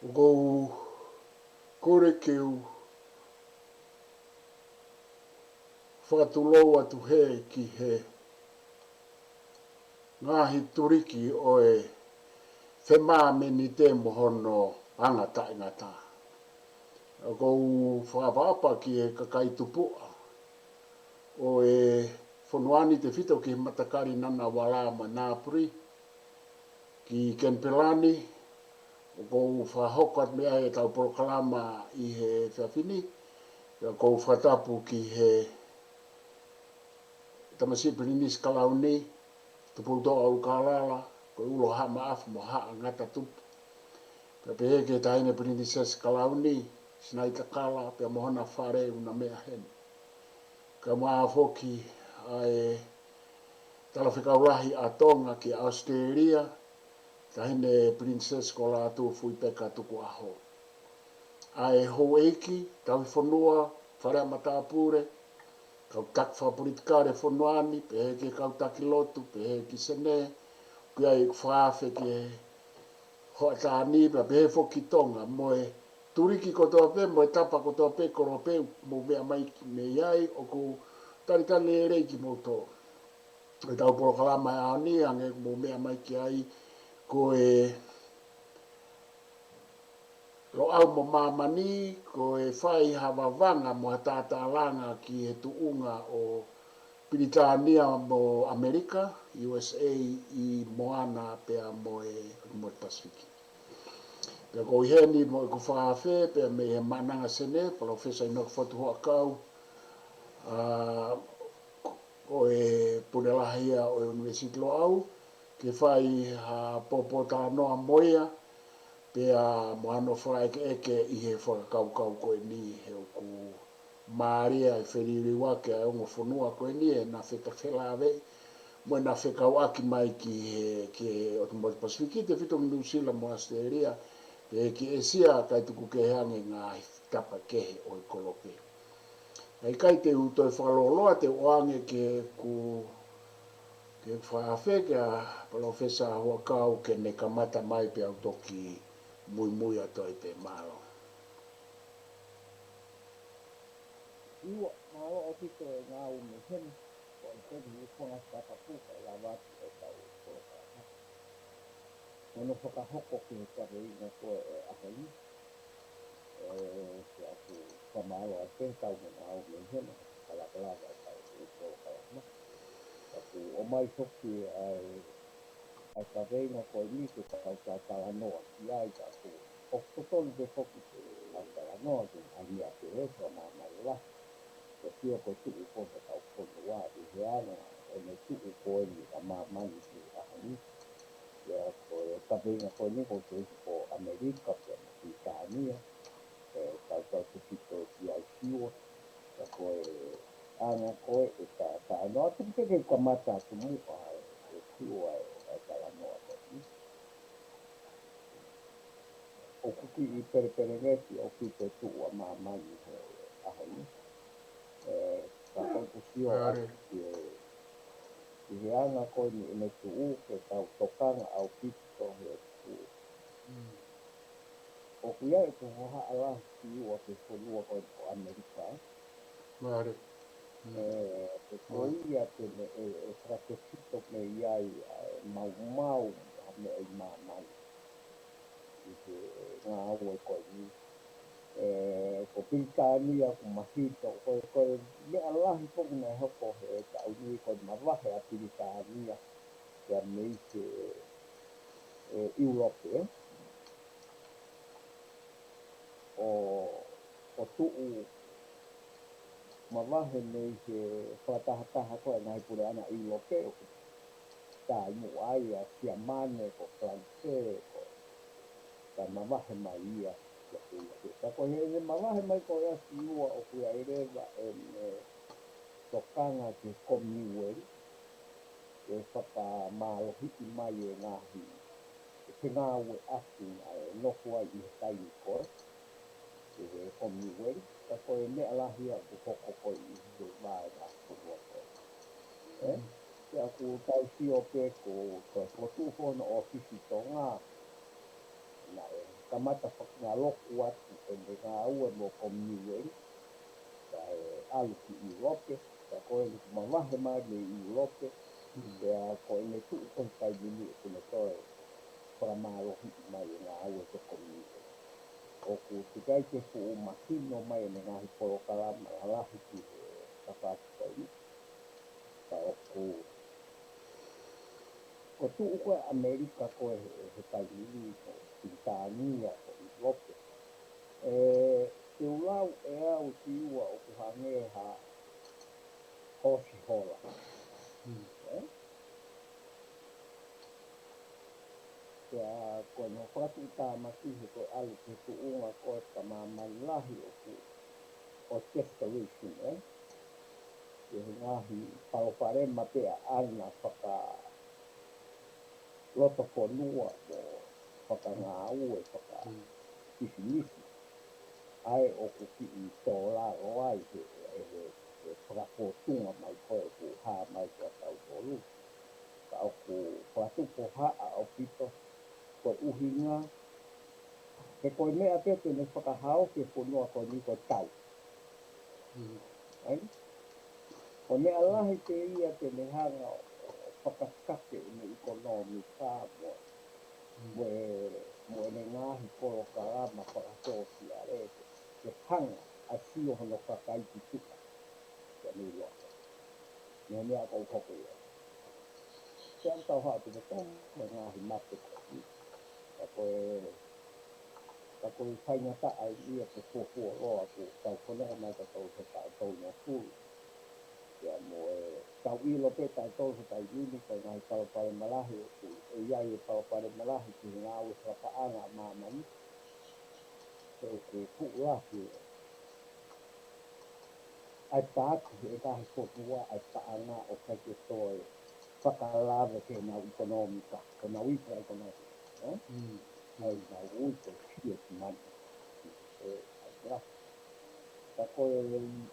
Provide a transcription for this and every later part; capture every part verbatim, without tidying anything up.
ʻOku ou kole ke u fakatulou atu hē ki he ngaahi tuliki ʻo e femāmenite mo hono anga taʻengata. ʻOku ou fakaʻapaʻapa ki he kakai tupuʻa ʻo e fonua ni, tefito ki he matakali Ngunnawal mo Ngambri, ki Kenipela ni. ʻOku ou fakahoko atu mei ai ʻetau polokalama ʻi he efiafi ni. Pea ʻoku ou fakatapu ki he tamasiʻi Pilinisi Kalauni, Tupoutoʻa ʻUlukalala, ko e ulo Haʻa Maʻafu mo Haʻa Ngata Tupu. Pea pehē ki he Taʻahine Pilinisesi Kalauni, Sinaitakala, pea mo hona fale, ʻunameʻa heni. Kae ʻumaʻā foki ʻa e Talafekau Lahi ʻa Tonga ki ʻAositelēlia, Taʻahine Pilinisesi ko Lātūfuipeka Tukuʻaho. ʻA e houʻeiki, tauhi fonua, fale ʻa matāpule, kau taki fakapolitikale fonua ni, pehē ki he kau taki lotu, pehē ki Senē, ʻoku ʻi ai ʻeku fakaafe ki he hoʻatā ni, pea pehē foki ki Tonga, mo e tuliki kotoa pē, mo e tapa kotoa pē, kolope, mou meʻa mai ki mei ai, ʻoku ou talitali lelei kimoutolu. ʻEtau polokalama ʻi he ʻaho ni, hangē ko e mou meʻa mai ki ai, ko e Loʻau mo Māmani, ko e fai ha vavanga mo ha tātālanga ki he tuʻunga ʻo Pilitānia mo ʻAmelika, U S A, ʻi Moana pea mo e, mo e Pasifiki. Pea ʻoku ou ʻi heni mo ʻeku fakaafe, pea mei he Maʻananga Senē, Palōfesa ʻInoke Fotu Huʻakau, ʻa, ko e pule lahi ia ʻo e ʻUnivēsiti Loʻau, ke fai ha pōpōtalanoa mo ia, pea mo hano fakaʻekeʻeke ʻi he fakakaukau ko eni, he ʻoku mālie e feliliuaki ʻa e ongo fonua ko eni, ʻena fetafelāveʻi mo ʻena fekauʻaki mai ki he, ki he ʻotu motu Pasifiki, tefito ki Nuʻusila mo ʻAositelēlia, pea ki ʻĒsia, kae tuku kehe ange ngaahi tapa kehe ʻo e kolope. Kae ʻikai te u toe fakalōloa, te u ʻoange ki heʻeku, ki heʻeku fakaafe, kia Palōfesa Huʻakau, ke ne kamata mai pea u toki muimui atu ai pē. Mālō. ʻIo, mālō ʻaupito e ngāue mei heni, ko e teki i konga sakapuka lava atu ʻetau polokalama. Ko hono fakahoko ki he kaveinga ko e ʻaho ni, ʻe, pea ʻoku fakamālō atu pē ʻetau ngāue mei heni, fakalakalaka ʻetau polokalama. Pea ʻoku ʻomai foki ʻa e, ʻa e kaveinga ko eni ke tau talanoa ki ai, ka ʻoku, ʻoku totonu pē foki ke tau talanoa ki he ngaahi meʻa kehe fakamāmani lahi. Ko e sio ko e tuʻu ko ē ʻetau fonua ʻi he anga ʻene tuʻu ko eni ʻa māmani ki he ʻaho ni. Pea ko e kaveinga ko eni ko e tuʻu ko ʻAmelika pea mo Pilitānia, ʻe tautau tefito ki ai, sio. Pea ko e anga ko ē ʻeta talanoa, tuku pē ke u kamata atu muʻa e, e sio ʻa e, ʻa e talanoa ko eni. ʻOku kiʻi pelepelengesi ʻaupito e tuʻu ʻa māmani he ʻaho ni. ʻE, ka ko ʻeku sio ʻaki ki he, ki he anga ko eni ʻene tuʻu, ke tau tokanga ʻaupito he tuʻu. ʻOku ʻi ai ʻeku hohaʻa lahi ki he ua ki he fonua ko eni ko ʻAmelika. ʻE, ko ia te ne, ʻe, ʻe fakatefito mei ai ʻa e maumau ʻa e meʻa ʻi māmani ʻi he ngāue ko eni. ʻE, ko Pilitānia ʻoku mahino, ko e, ko e meʻa lahi foki naʻe hoko he taʻu ni ko e mavahe ʻa Pilitānia pea mei he, ʻe, ʻIulope, ʻo, ʻo tuʻu mavahe mei he fakatahataha ko ē ʻa e ngaahi puleʻanga ʻIulope, ʻoku taumuʻa ai ʻa Siamane, ko Falanisē, ko, kae mavahe mai ia ki ʻIulope. Ka ko ʻene mavahe mai ko ia ki ʻIulope, ʻoku ʻi ai leva ʻene tokanga ki he Kominiueli, ke fakamālohiʻi mai e ngaahi, e ngāueʻaki naʻe nofo ai ʻi he taimi ko ē, ʻi he Kominiueli, ka ko e meʻa lahi ia ʻoku hoko ko ē ʻi he vā ʻo e ngaahi fonua ko ē. ʻE? Pea ʻoku tau sio pē ko, ko e fokotuʻu ko ē hono ʻōfisi Tonga, naʻe kamata fakangaloku atu ʻene ngāue mo Commonwealth, kae ʻalu ki ʻIulope, ka ko eni kuo mavahe mai mei ʻIulope, pea ko ʻene tuʻu ko e taimi ni ʻoku ne toe fakamālohiʻi mai e ngāue ʻa e Commonwealth. ʻOku teʻeki ai ke fuʻu mahino mai ʻene ngaahi polokalama lalahi ki he tafaʻaki ko eni. Ka ʻoku, ko e tuʻu ko ē ʻa ʻAmelika ko ē he, he taimi ni ko Pilitānia, ko ʻIulope. ʻE, te u lau ʻe au, Siua, ʻoku hangē ha hoosi hola. Ē? Pea ko ʻene fakatuʻutāmaki he ko e ʻalu ki he tuʻunga ko ē ʻa e māmani lahi ʻoku, ʻo desolation, ē? Ki he ngaahi palopalema pē ʻaʻana fakalotofonua mo fakangāue, fakapisinisi. ʻA ē ʻoku kiʻi tō lalo ai he, he, he, he fakafōtunga mai ko ē ʻoku hā mai kia tautolu. Ka ʻoku fakatupu haʻa ʻaupito, ko e ʻuhinga, he ko e meʻa pē te ne fakahaofi e fonua ko eni ko e tau. ʻAi? Ko e meʻa lahi pē ia te ne hanga ʻo, ʻo fakakake ʻene ʻekonōmika mo, mo e, mo ʻene ngaahi polokalama fakasōsiale ke, ke hanga ʻo sio hono kakai ki tuʻa. Ke ne iloa. Meʻa, meʻa ko ē ʻoku hoko ia. Pea ʻoku tau haʻu atu pē ki he ngaahi mape ko eni. Ka ko e, ka ko e faingataʻa ia ke fuofuoloa ʻoku tau fononga mai tautolu he taʻu tolungofulu. Pea mo e, tau ʻilo pē tautolu he taimi ni ko e ngaahi palopalema lahi ʻoku, ʻe ʻi ai e palopalema lahi ki he ngāue fakapaʻanga ʻa māmani. He ʻoku fuʻu lahi ʻa e paaki ʻe taha he fonua ʻa e paʻanga ʻoku ʻikai ke toe fakalave ki heʻenau ʻekonōmika, ko ʻenau infra ʻekonōmika, ē? ʻA ʻenau ui ko e fiat money. Ē, ʻa ia. Ka ko e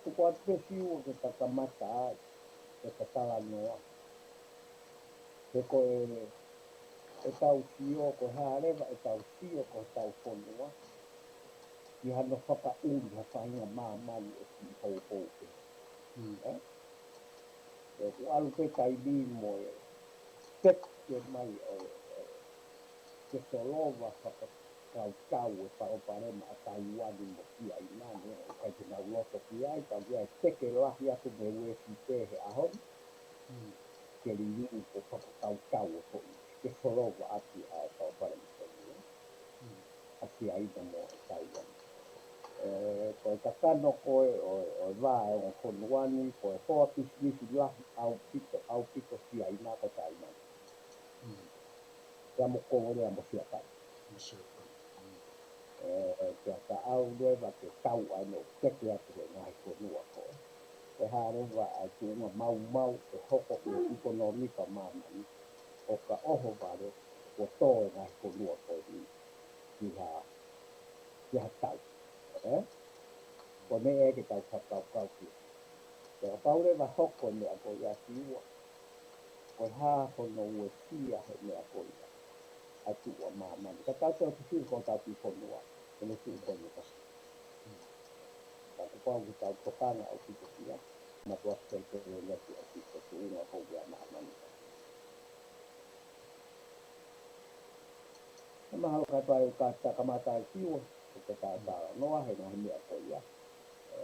tuku atu pē, Siua, ke ta kamata ai ʻeta talanoa. He ko e, ʻetau sio, ko e hā leva ʻetau sio ko hotau fonua ki hano fakaʻuli ha faʻahinga māmani ʻoku kiʻi houhou pē. Ē? ʻOku ʻalu pē taimi mo e teke mai ʻo e, ʻo e, ke solova fakakaukau e palopalema ʻa Taiuani mo Siaina, ne ʻikai ke nau loto ki ai, ka ʻoku ʻi ai e teke lahi atu mei he U S pē he ʻaho ni. Ke liliu ko e fakakaukau ʻo foʻi, ke solova ʻaki ʻa e palopalema ko eni ʻa Siaina mo Taiuani. Ē, ko e kakano ko ē ʻo, ʻo e vā ʻo e ongo fonua ni, ko e hoa pisinisi lahi ʻaupito, ʻaupito Siaina ko Taiuani. Pea mo Kōlea mo Siapani. Ē, pea ka ʻalu leva ke tau ai ʻo teke atu he ngaahi fonua ko ē. Ko e hā leva ʻa e tuʻunga maumau ʻe hoko ki he ʻekonōmika ʻa māmani, ʻo ka ʻohovale, kuo tō e ngaahi fonua ko eni ki ha, ki ha tau. Ē? Ko e meʻa ia ke tau fakakaukau ki ai. Pea kapau leva ʻe hoko e meʻa ko ia, Siua, ko e hā hono uesia he meʻa ko ia ʻa e tuʻu ʻa māmani. Ka tau tau ki fili ko hotau kiʻi fonua, ko ʻene tuʻu ko eni ka. Ka kuo pau ke tau tokanga ʻaupito ki ai. Mātuʻaki pē ke lele atu ʻaupito tuʻunga ko ia ʻa māmani. Ka mahalo ka tau ka ta kamata ai, Siua, ʻo ka ta talanoa he ngaahi meʻa ko ia. Ē,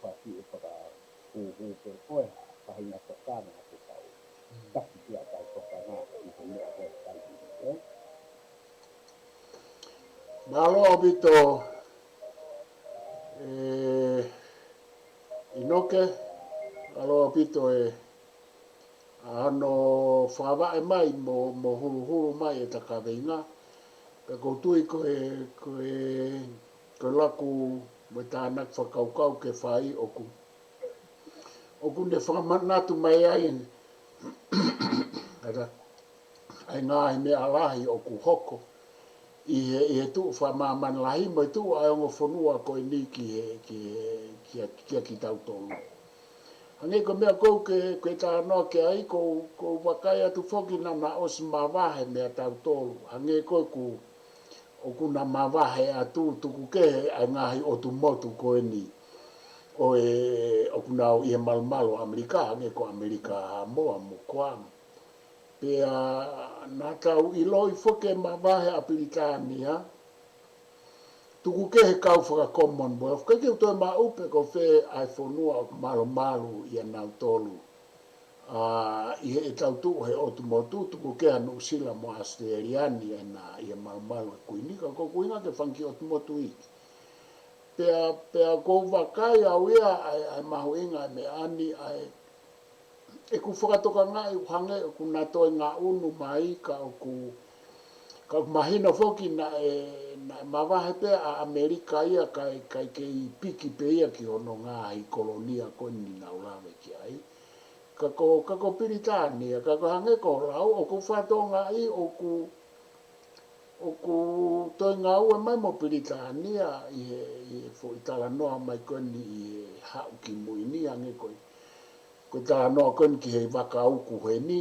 fasi e faka- Hū, hū pē ko e hā, faʻahinga tokanga ʻoku tau taki ki ai, tau tokanga ʻi he meʻa ko e taimi ni, ē? Mālō ʻaupito, ē, ʻInoke, mālō ʻaupito e, ʻa hono fakavaʻe mai mo, mo huluhulu mai ʻeta kaveinga. Pea ʻoku ou tui ko e, ko e, ko e laku mo e tānaki fakakaukau ke fai ʻoku, ʻoku ne fakamanatu mai ai ʻene, ʻa e, ʻa e ngaahi meʻa lahi ʻoku hoko ʻi he, ʻi he tuʻu fakamāmani lahi mo e tuʻu ʻa e ongo fonua ko eni ki he, ki he, kia, kia kitautolu. Hangē ko e meʻa ʻoku ke, ke talanoa ki ai, ʻoku, ʻoku ou vakai atu foki naʻa na ʻosi mavahe meia tautolu. Hangē ko ē ʻoku, ʻoku na mavahe atu tuku kehe ʻa e ngaahi ʻotu motu ko eni ʻo e, ʻoku nau ʻi he malumalu ʻo ʻAmelika, hangē ko ʻAmelika Haʻamoa mo Kuam. Pea naʻa tau ʻiloʻi foki e mavahe ʻa Pilitānia, tuku kehe kau faka-Commonwealth, ʻikai ke u toe maʻu pe ko fē ʻa e fonua ʻoku malumalu ʻia nautolu. ʻA, ʻi heʻetau tuʻu he ʻotu motu, tuku kehe ʻa Nuʻusila mo ʻAositelēlia ni ʻena ʻi he malumalu ʻa e Kuini, ka ko e ʻuhinga ke fanga kiʻi ʻotu motu iiki. Pea, pea ʻoku ou vakai au ia ʻa e, ʻa e mahuʻinga ʻa e meʻa ni, ʻa e, ʻeku fakatokangaʻi ʻoku hangē ʻoku na toe ngaʻunu mai ka ʻoku, ka ʻoku mahino foki naʻe, naʻe mavahe pē ʻa ʻAmelika ia kae, kae kei piki pē ia ki hono ngaahi kolonia ko eni naʻa ku lave ki ai. Ka ko, ka ko Pilitānia, ka ko e hangē ko hoʻo lau, ʻoku ou fakatokangaʻi ʻoku, ʻoku toe ngāue mai mo Pilitānia ʻi he, ʻi he foʻi talanoa mai ko eni ʻi he haʻu ki mui ni, hangē ko e, ko e talanoa ko eni ki he vaka uku heni,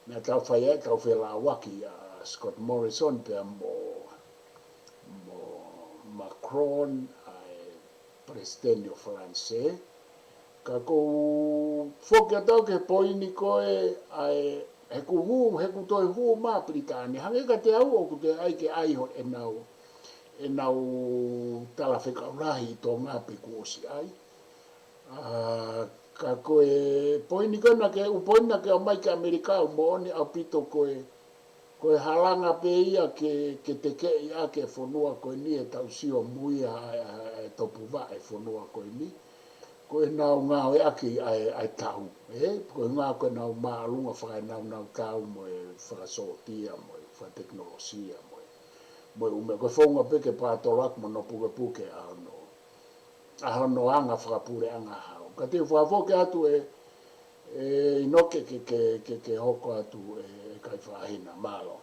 naʻa tau fai ai ʻetau felāuaki ʻa Scott Morrison pea mo, mo Macron, ʻa e Palesiteni ʻo Falanisē. Ka ʻoku ou foki atu au ki he poini ko ē ʻa e, he ʻoku hū, he ʻoku toe hū mai ʻa Pilitānia. Hangē kiate au ʻoku toe ʻai ke ʻai ho ʻenau, ʻenau talafekau lahi ʻi Tonga pe kuo ʻosi ʻai. ʻA, ka ko e poini ko ē naʻa ke, ʻū poini naʻa ke ʻomai ki ʻAmelika ʻoku moʻoni ʻaupito ko e, ko e halanga pē ia ke, ke tekeʻi ʻaki e fonua ko eni ʻetau sio mui ʻa, ʻa, ʻa e topuvaʻe fonua ko eni. Ko ʻenau ngāueʻaki ʻa e, ʻa e tau. ʻE, ko e ngā ko ʻenau māʻolunga fakaenau nau tau mo e fakasōtia, mo e fakatekinolosia, mo e, mo e ʻume, ko e founga pē ke pātolo ʻaki mo hono pukepuke ʻa hono, ʻa hono anga fakapuleʻanga hau. Ka te u fakafoki atu ē, ē, ʻInoke ke, ke, ke, ke hoko atu ē, ʻe Kaifahina, mālō.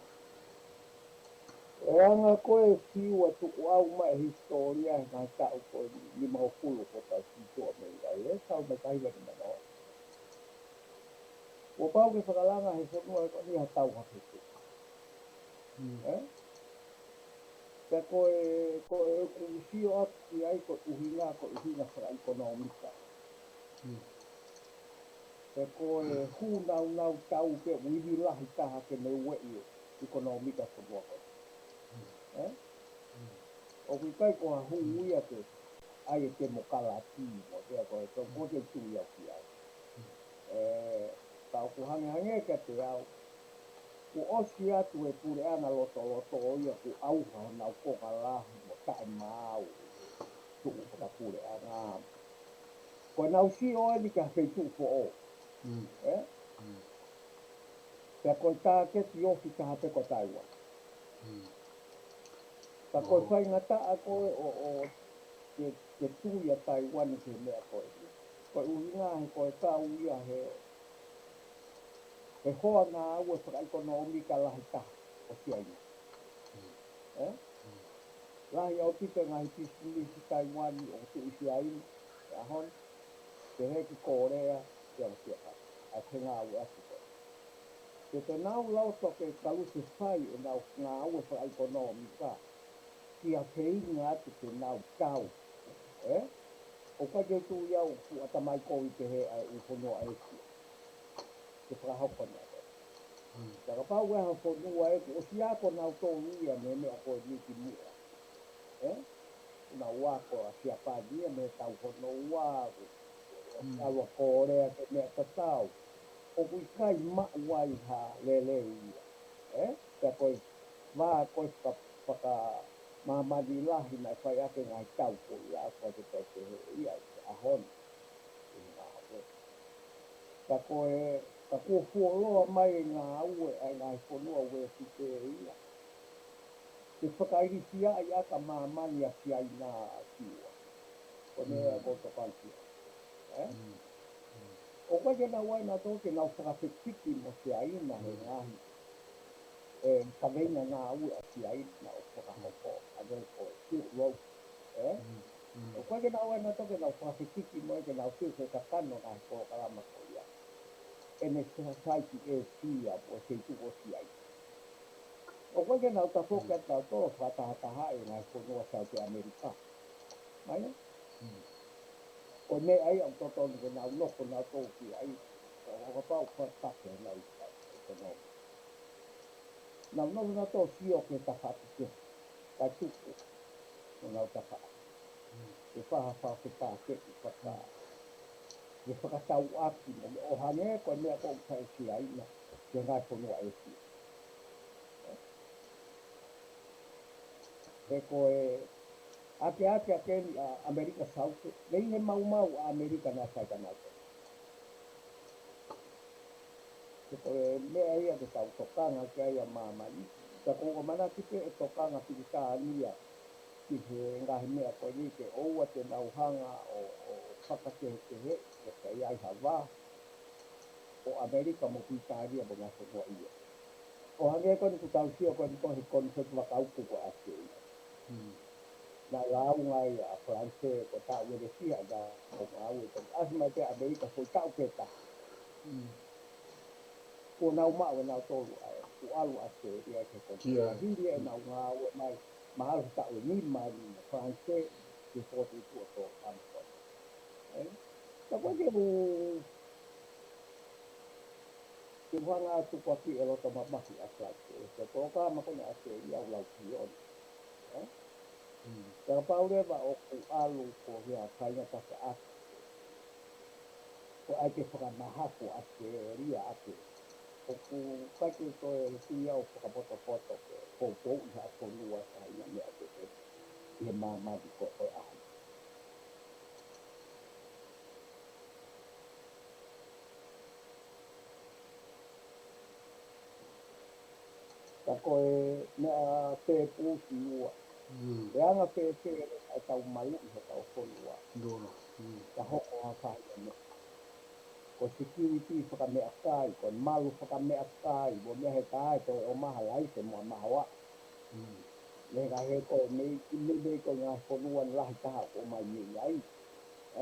ʻE anga ko e fiu atu ʻoku ʻomai e hisitōlia he ngaahi taʻu ko e nimangofulu ko e tau fitu ʻa Mei ai, ē, tau mai tahi vani mano. Kuo pau ke fakalanga he fonua ko eni ha tau hake tu. Mm. Ē? Pea ko e, ko e ʻoku ou sio atu ki ai ko e ʻuhinga, ko e ʻuhinga fakaʻekonōmika. Mm. Pea ko e hū naunau tau ke ui ni lahi taha ke ne ueʻi e ʻekonōmika fonua ko ē. Mm. Ē? Mm. ʻOku ʻikai ko ha hū ia ke ʻai e temokalati mo e ko e, ko e, ko e tui au ki ai. Mm. Ē, ka ʻoku hangehangē kiate au, kuo ʻosi atu e puleʻanga lotoloto ia kuo ʻauha honau konga lahi mo taʻemaau tuʻu fakapuleʻanga. Ko ʻenau sio eni ki ha feituʻu foʻou. Mm. Ē? Mm. Pea ko e tāketi ofi taha pē ko Taiwan. Mm. Ka ko e faingataʻa ko ē ʻo, ʻo ke, ke tui ʻa Taiwan ki he meʻa ko ē. Ko e ʻuhinga he ko e kau ia he, he hoa ngāue fakaʻekonōmika lahi taha ʻo Siaina. Mm. Ē? Mm. Lahi ʻaupito e ngaahi pisinisi Taiwan ʻoku tuʻu ʻi Siaina, he ʻaho ni, pehē ki Kōlea, pea mo Siapani. ʻA e ngāueʻaki ko ē. Ke te nau lau toke kalu se fai ʻenau ngāue fakaʻekonōmika, kia feinga atu ke nau tau. Ē? ʻOku ʻikai ke tui au ʻoku ʻatamai kovi pehē ʻa e ʻū fonua ʻEsia. Ke fakahoko ʻena ko ē. Mm. Ka kapau ʻe ha fonua ē kuo ʻosi ako nautolu ia mei he meʻa ko eni ki muʻa. Ē? Nau ako ʻa Siapani ia mei he taʻu hono ua, Mm. ʻalu ʻa Kōlea ki he meʻa tatau. ʻOku ʻikai maʻu ai ha lelei ia. Ē? Pea ko e vā ko e faka-, fakamāmani lahi naʻe fai ʻaki e ngaahi tau ko ia, ʻoku ʻikai ke tau pehē ia ʻi he ʻaho ni. ʻI he ngāue. Ka ko e, ka kuo fuoloa mai e ngāue ʻa e ngaahi fonua Uēsite ia. Ke fakailisiaʻi ʻaki ʻa māmani ʻa Siaina ʻa Siua. Ko e meʻa Mm. ʻoku ou tokanga ki ai. Ē? Mm. Mm. ʻOku ʻikai ke nau ʻai nautolu ke nau fakafekiki mo Siaina he Mm. ngaahi, ē, kaveinga ngāue ʻa Siaina ʻoku fakahoko. ʻA ia ko e Silk Road. Ē? Mm. Mm. ʻOku ʻikai ke nau ʻai nautolu ke nau fakafekiki mo ia ke nau sio ki he kakano ngaahi polokalama ko ia. ʻEne sa-, saiti ʻEsia mo e feituʻu ʻo Siaina. ʻOku ʻikai ke nau tafoki atu kinautolu ʻo fakatahatahaʻi e ngaahi fonua South America. Mai, ʻo ne ai au totonu ke nau nofo nautolu ki ai, ʻo kapau ʻoku fakapake nau i ka, ʻekonōmika. Nau nofo nautolu ʻo sio ki he tafaʻaki kehe, kae tuku ʻo nau tafaʻaki. Ke faha fakafekāteʻi faka, ke fakatauʻaki mo, ʻo hangē ko e meʻa ko ē ʻoku fai ʻe Siaina ki he ngaahi fonua ʻĒsia. He ko e ʻakeʻake ʻa eni ʻa ʻAmelika Saute, mei he maumau ʻa ʻAmelika naʻe fai kia nautolu. He ko e meʻa ia ke tau tokanga ki ai ʻa māmani, ka ʻoku ou ʻamanaki pē ʻe tokanga Pilitānia ki he ngaahi meʻa ko eni ke ʻoua te nau hanga ʻo, ʻo fakakehekehe, ʻe ʻikai ai ha vā ʻo ʻAmelika mo Pilitānia mo e ngaahi fonua ia. ʻO hangē ko eni ʻoku tau sio ko eni ko e he konifelenisi vakauku ko ē ʻa ʻAositelēlia. Naʻe lāunga ai ʻa Falanisē ko e taʻu ʻe fiha naʻa nau ngāue, toki ʻasi mai pē ʻAmelika foʻi taʻu pē taha. Kuo nau maʻu ʻe nautolu ʻa e, kuo ʻalu ʻAositelēlia ki he konifelenisi. Hili ʻenau ngāue mai, mahalo he taʻu ʻe nima eni mo Falanisē, ki he fokotuʻutuʻu ʻo Tōkama ko ē. Ē? Ka ko e ke u, ke u hanga atu ko ē ki he loto mamahi ʻa Falanisē, ko e Tōkama ko eni ʻa ʻAositelēlia ʻoku lau piliona. Ē? Ka kapau leva ʻoku ʻalu ko ia ʻa e faingataʻa ake, ko e ʻai ke fakamahako ʻa ʻAositelēlia ake, ʻoku ʻikai ke toe sio au fakapotopoto ke poupouʻi ha fonua, ha ʻi ha meʻa kehekehe ʻi he māmani ko ē ʻo e ʻaho ni. Ka ko e meʻa pē pusi ua. He anga fēfē ʻetau maluʻi hotau fonua. Ka hoko ha faʻahinga meʻa. Ko e security fakameʻakai, ko e malu fakameʻakai, mo e meʻa he tae ko e ʻo maha laise mo e mahoa. Mei he ngaahi he ko e mei, mei, mei ko e ngaahi fonua lahi taha ʻoku ʻomai mei ai.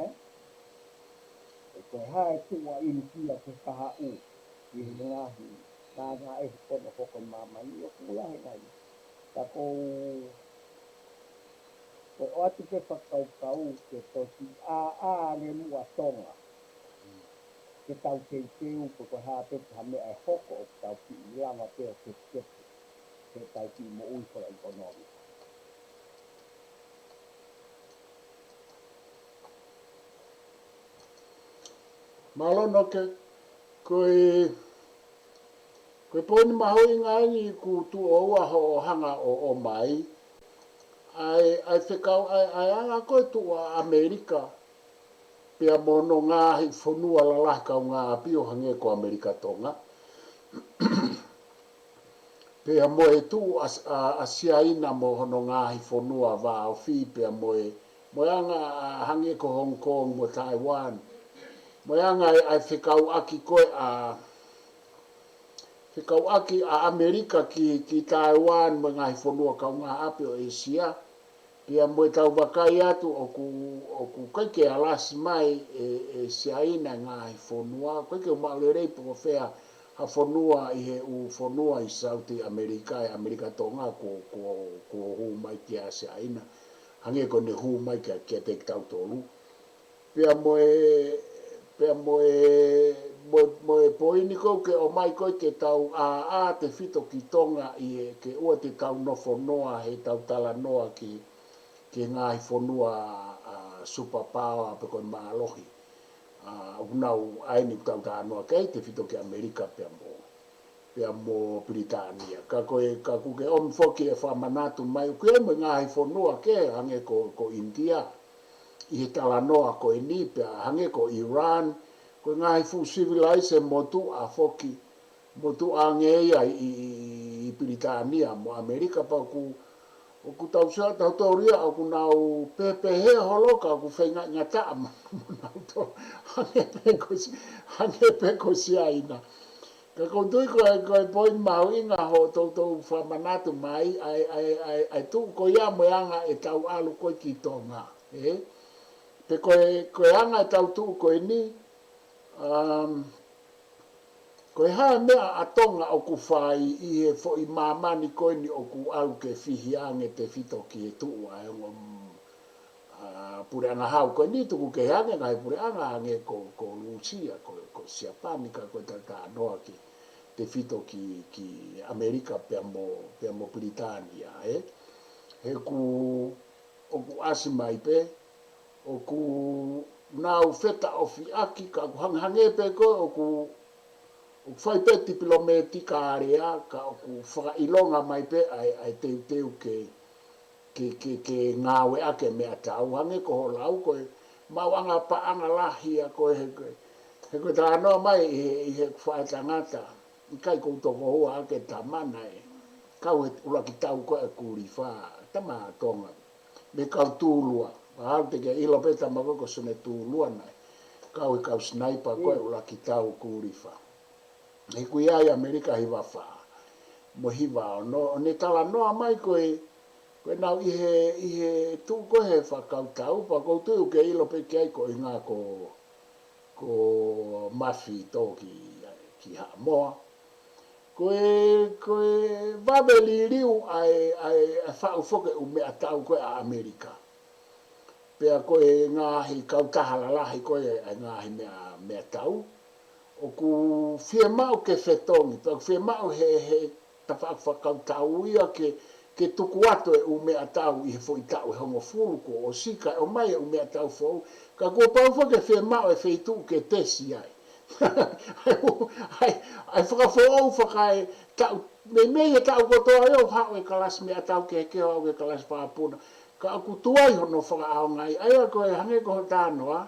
Ē? Ko e hā e tuʻu ʻa ʻInitia ki he kahaʻu, ʻi he ngaahi, ngaahi, ngaahi ʻe he kono hoko e māmani, ʻoku lahi ngaahi. Ka ko, ko e ʻoatu pē fakakaukau ke toki ʻā, ʻā ange muʻa Tonga. Ke tau teuteu, ko e hā pē ha meʻa ʻe hoko ʻoku tau kiʻi lava pē ʻo kepukepu, ke tau kiʻi moʻui fakaʻekonōmika. Mālō Noke, ko e, ko e poini mahuʻinga eni ʻoku tuʻu ʻoua hoʻo hanga ʻo ʻomai. ʻA e, ʻa e fekau, ʻa e, ʻa e anga ko ē tuʻu ʻa ʻAmelika, pea mo hono ngaahi fonua lalahi kaungāʻapi ʻo hangē ko ʻAmelika Tonga. Pea mo e tuʻu ʻa, ʻa, ʻa Siaina mo hono ngaahi fonua vāofi, pea mo e, mo e anga ʻa hangē ko Hong Kong mo Taiwan. Mo e anga ʻa e, ʻa e fekauʻaki ko ē ʻa, fekauʻaki ʻa ʻAmelika ki, ki Taiwan mo e ngaahi fonua kaungāʻapi ʻo ʻĒsia. Pea mo e tau vakai atu ʻoku, ʻoku ʻikai ke alasi mai ʻe, ʻe Siaina e ngaahi fonua, ʻikai ke maʻu lelei pe ko fē ha fonua ʻi he ʻū fonua ʻi South ʻAmelika, ʻi ʻAmelika Tonga, kuo, kuo, kuo hū mai kia Siaina, hangē ko ʻene hū mai kia, kiate kitautolu. Pea mo e, pea mo e, mo, mo e poini ko ē ke ʻomai ko ē ke tau ʻā, ʻā tefito ki Tonga ʻi he ke ʻoua te tau nofo noa he tau talanoa ki, ki he ngaahi fonua, ʻa, superpower pe ko e mālohi. ʻA, ʻoku nau ʻai ni tau talanoa ki ai tefito ki ʻAmelika pea mo pea mo Pilitānia. Ka ko e, ka ʻoku ke ʻomi foki e fakamanatu mai, ʻoku ʻi ai mo e ngaahi fonua kehe hangē ko, ko ʻInitia, ʻi he talanoa ko eni pea hangē ko Iran, ko e ngaahi fuʻu sivilaise motuʻa foki, motuʻa ange ia ʻi, ʻi, ʻi, ʻi Pilitānia mo ʻAmelika pea ʻoku ʻoku tau sio atu tautolu ia, ʻoku nau pehē holo ka ʻoku feinga ngataʻa mo, mo nautolu. Hangē pē ko Si-, hangē pē ko Siaina. Ka ʻoku ou tui ko e, ko e poini mahuʻinga hoʻo toutou fakamanatu mai, ʻa e, ʻa e, ʻa e, ʻa e tuʻu ko ia mo e anga ʻetau ʻalu ko ē ki Tonga. Ē? Pe ko e, ko e anga ʻetau tuʻu ko eni, um, Ko e hā e meʻa ʻa Tonga ʻoku fai ʻi he foʻi māmani ko eni ʻoku ʻalu ke fihi ange tefito ki he tuʻu ʻa e ongo, mm, ʻa, puleʻanga hau ko eni tuku kehe ange ngaahi puleʻanga ange ko, ko Lūsia, ko, ko Siapani, ka ko e talanoa ki tefito ki, ki ʻAmelika pea mo, pea mo Pilitānia, ē? He ʻoku, ʻoku ʻasi mai pē, ʻoku nau fetaʻofiʻaki, ka ʻoku hangehangē pē ko ē ʻoku, ʻoku fai pē tipilometika alea, ka ʻoku fakaʻilonga mai pē ʻa e, ʻa e teuteu ke, ke, ke, ke ngāueʻaki e meʻatau, hangē ko hoʻo lau ko e maʻuʻanga paʻanga lahi ʻa ko e he, ko e, he ko e talanoa mai ʻi he, ʻi he faʻa tangata, ʻikai ko u tokoua ake tamana ē. Kau he ʻuluaki tau ko ē ʻa Kulifa, tama Tonga. Mei he kau Tulua. Mahalo te ke ʻilo pē tama ko ē ko Sone Tulua naʻe kau he kau sinaipa ko ē ʻuluaki tau Kulifa. He ʻoku ʻi ai ʻAmelika hiva fā mo e hiva ono, ʻo ne talanoa mai ko e, ko e nau ʻi he, ʻi he tuʻu ko ē he fakakautau, pea ʻoku ou tui ʻoku ke ʻilo pē ki ai koeʻuhinga ko, ko Mafi tō ki, ki Haʻamoa. Ko e, ko e vave liliu ʻa e, ʻa e, ʻa e faʻu foki e ʻū meʻatau ko ē ʻa ʻAmelika. Pea ko e ngaahi kautaha lalahi ko ē ʻa e ngaahi meʻa, meʻatau, ʻoku fiemaʻu ke fetongi, pea ʻoku fiemaʻu he, he tafaʻaki fakakautau ia ke, ke tuku atu e ʻū meʻatau ʻi he foʻi taʻu ʻe hongofulu kuo ʻosi kae ʻomai e ʻū meʻatau foʻou, ka kuo pau foki ke fiemaʻu e feituʻu ke tesi ai. ʻA e, ʻa e, ʻa e fakafoʻou fakaetaʻu, meimei he taʻu kotoa ia ʻoku haʻu e kalasi meʻatau kehekehe ʻo aʻu ki he kalasi fakapuna. Ka ʻoku tuai hono fakaʻaongaʻi, ʻa ia ko e hangē ko hoʻo talanoa,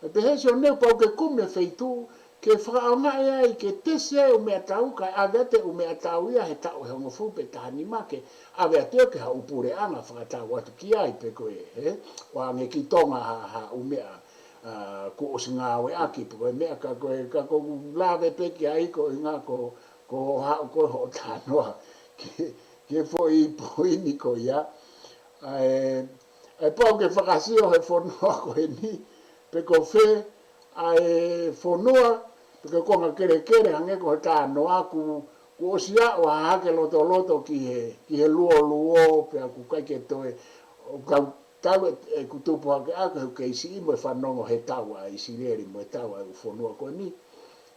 ʻe pehē ʻe Sione pau ke kumi e feituʻu, ke fakaʻaongaʻi ai, ke tesi ai e ʻū meʻatau, kae ʻave atu e ʻū meʻatau ia he taʻu ʻe hongofulu pe taha nima ke ʻave atu ia ki ha ʻū puleʻanga fakatau atu ki ai pe ko e, ē? ʻO ange ki Tonga ha, ha ʻū meʻa, ʻa, kuo ʻosi ngāueʻaki pe ko e meʻa ka ko e, ka ko u lave pē ki ai koeʻuhinga ko, ko hoʻo haʻu ko ē hoʻo talanoa ki, ki he foʻi poini ko ia. ʻA e, ʻa e pau ke fakasio he fonua ko eni, pe ko fē ʻa e fonua, pe ko e konga kelekele hangē ko hoʻo talanoa kuo, kuo ʻosi aʻu ʻa Hahake Lotoloto ki he, ki he luoluo, pea ʻoku ʻikai ke toe, ʻo kau talu e, ʻeku tupu hake ʻaʻaku he ʻoku kei siʻi mo e fanongo he tau ʻa ʻIsileli mo e tau ʻa e ʻū fonua ko eni.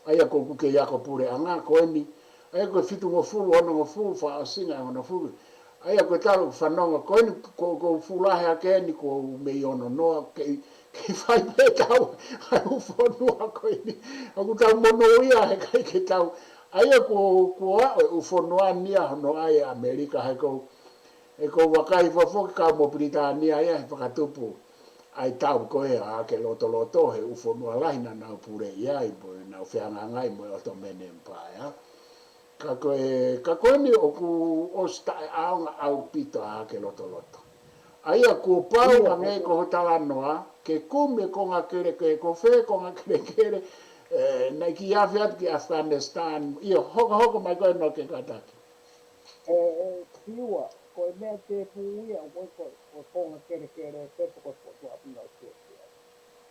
ʻA ia ko ʻeku kei ako puleʻanga ko eni. ʻA ia ko e fitungofulu, onongofulu, fakaʻosinga ʻe onongofulu. ʻA ia ko e talu ʻeku fanongo ko eni, ko, ko u fuʻu lahi hake eni, ko u mei ono noa, kei, kei fai pē tau ʻa e ʻū fonua ko eni. ʻOku tau monūʻia he ʻikai ke tau. ʻA ia ko, ko e ʻū fonua ni ʻa hono ʻai ʻe ʻAmelika he ko, ʻe ko u vakai foki kau mo Pilitānia ia he fakatupu ʻa e tau ko ē ʻa Hahake Lotoloto he ʻū fonua lahi naʻa nau puleʻi ai, mo nau fehangahangai mo e Ottoman Empire. Ka ko e, ka ko eni ʻoku ʻosi taʻeʻaonga ʻaupito ʻa Hahake Lotoloto. ʻA ia kuo pau hangē ko hoʻo talanoa, ke kumi e konga kelekele, ko fē konga kelekele, ē, naʻe kiʻi afe atu ki Afghanistan, ʻio hokohoko mai ko ē Noa ke kātaki. ʻE, ʻe, Siua, ko e meʻa tēpū ia, ko, ko, ko e konga kelekele, pe ko e foʻi ʻapi nau sio ki ai.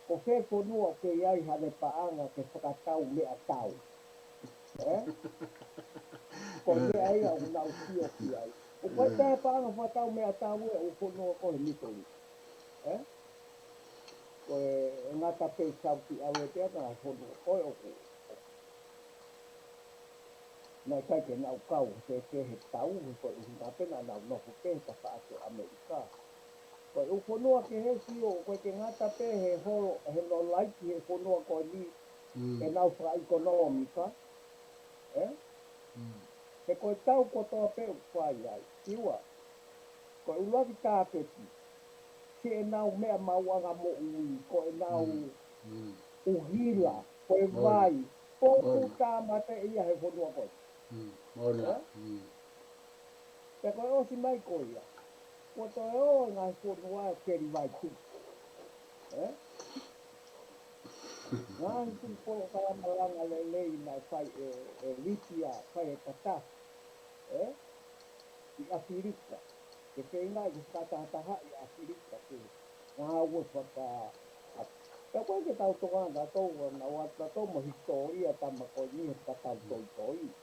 Ko fē fonua ʻoku ʻi ai haʻane paʻanga ke fakatau meʻatau. Ē? Ko e meʻa ia ʻoku nau sio ki ai. ʻOku ʻi ai pē paʻanga fakatau meʻatau ʻe ʻū fonua ko ē Middle East. Ē? Ko e ngata pē Saudi Arabia pea ngaahi fonua ko ē ʻoku naʻe ʻikai ke nau kau he, he, he tau, he ko e ʻuhinga pē naʻa nau nofo pē he tafaʻaki ʻo ʻAmelika. Ko e ʻū fonua kehe Siua, ʻoku ʻikai ke ngata pē he holo, he nō laiki he fonua ko eni, ke nau fakaʻekonōmika, ē? He ko e tau kotoa pē ʻoku fai ai, Siua. Ko e ʻuluaki tāketi, siʻenau meʻa maʻuʻanga moʻui, ko ʻenau ʻuhila, ko e vai, ko e ʻū tāmate ia he fonua ko ē. Ē? Pea ko e ʻosi mai ko ia, kuo toe ō e ngaahi fonua ʻo keli vai tupu. Ē? Ngaahi kiʻi polokalama langa lelei naʻe fai ʻe, ʻe Lipia, fai ʻe Katafi. Ē? ʻI ʻAfilika. Ke feinga ke fakatahatahaʻi ʻAfilika ke ngāue faka-, a-, Ka ko e ke tau toka tatou ua na ua tatou mo hisitōlia tama ko eni he ka tau toitoi.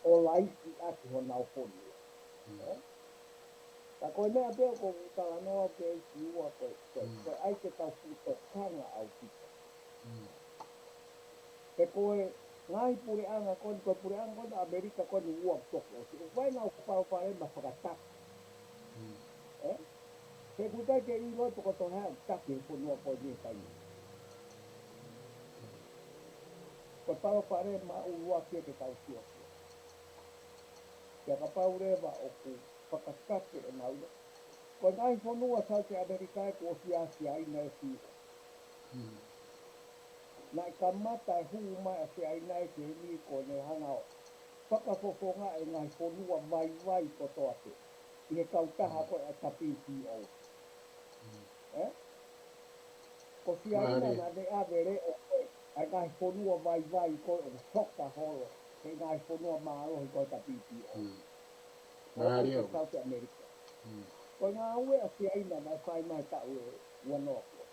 O laiki ʻaki honau fonua. Ē? Ka ko e meʻa pē ʻoku ou talanoa pē ki ua ko e, ko e, ko e ʻai ke tau fuʻu tokanga ʻaupito. He ko e ngaahi puleʻanga ko eni, ko e puleʻanga ko eni ʻAmelika ko eni ua toki ʻosi. ʻOku ʻi ai ʻenau palopalema fakatapu. Ē? He ʻoku ʻikai ke ʻilo pe ko e toʻo hea ʻoku taki he fonua ko eni he taimi ni. Ko e palopalema ʻuluaki ia ke tau sio ki ai. Pea kapau leva ʻoku fakakape ʻenau ʻilo. Ko e ngaahi fonua South ʻAmelika ē kuo ʻosi ʻa Siaina ē sio. Naʻe kamata e hū mai ʻa Siaina ē ke ni ko ʻene hanga ʻo fakafofonga e ngaahi fonua vaivai kotoa pē ʻi he kautaha ko ē ʻa e WTO. Ē? Ko Siaina naʻa ne ʻave leʻo ko ē ʻa e ngaahi fonua vaivai ko ē ʻoku soka holo he ngaahi fonua mālohi ko ē ʻa e WTO. Ko South ʻAmelika. Ko e ngāue ʻa Siaina naʻe fai mai taʻu ʻe ua noa ko ē.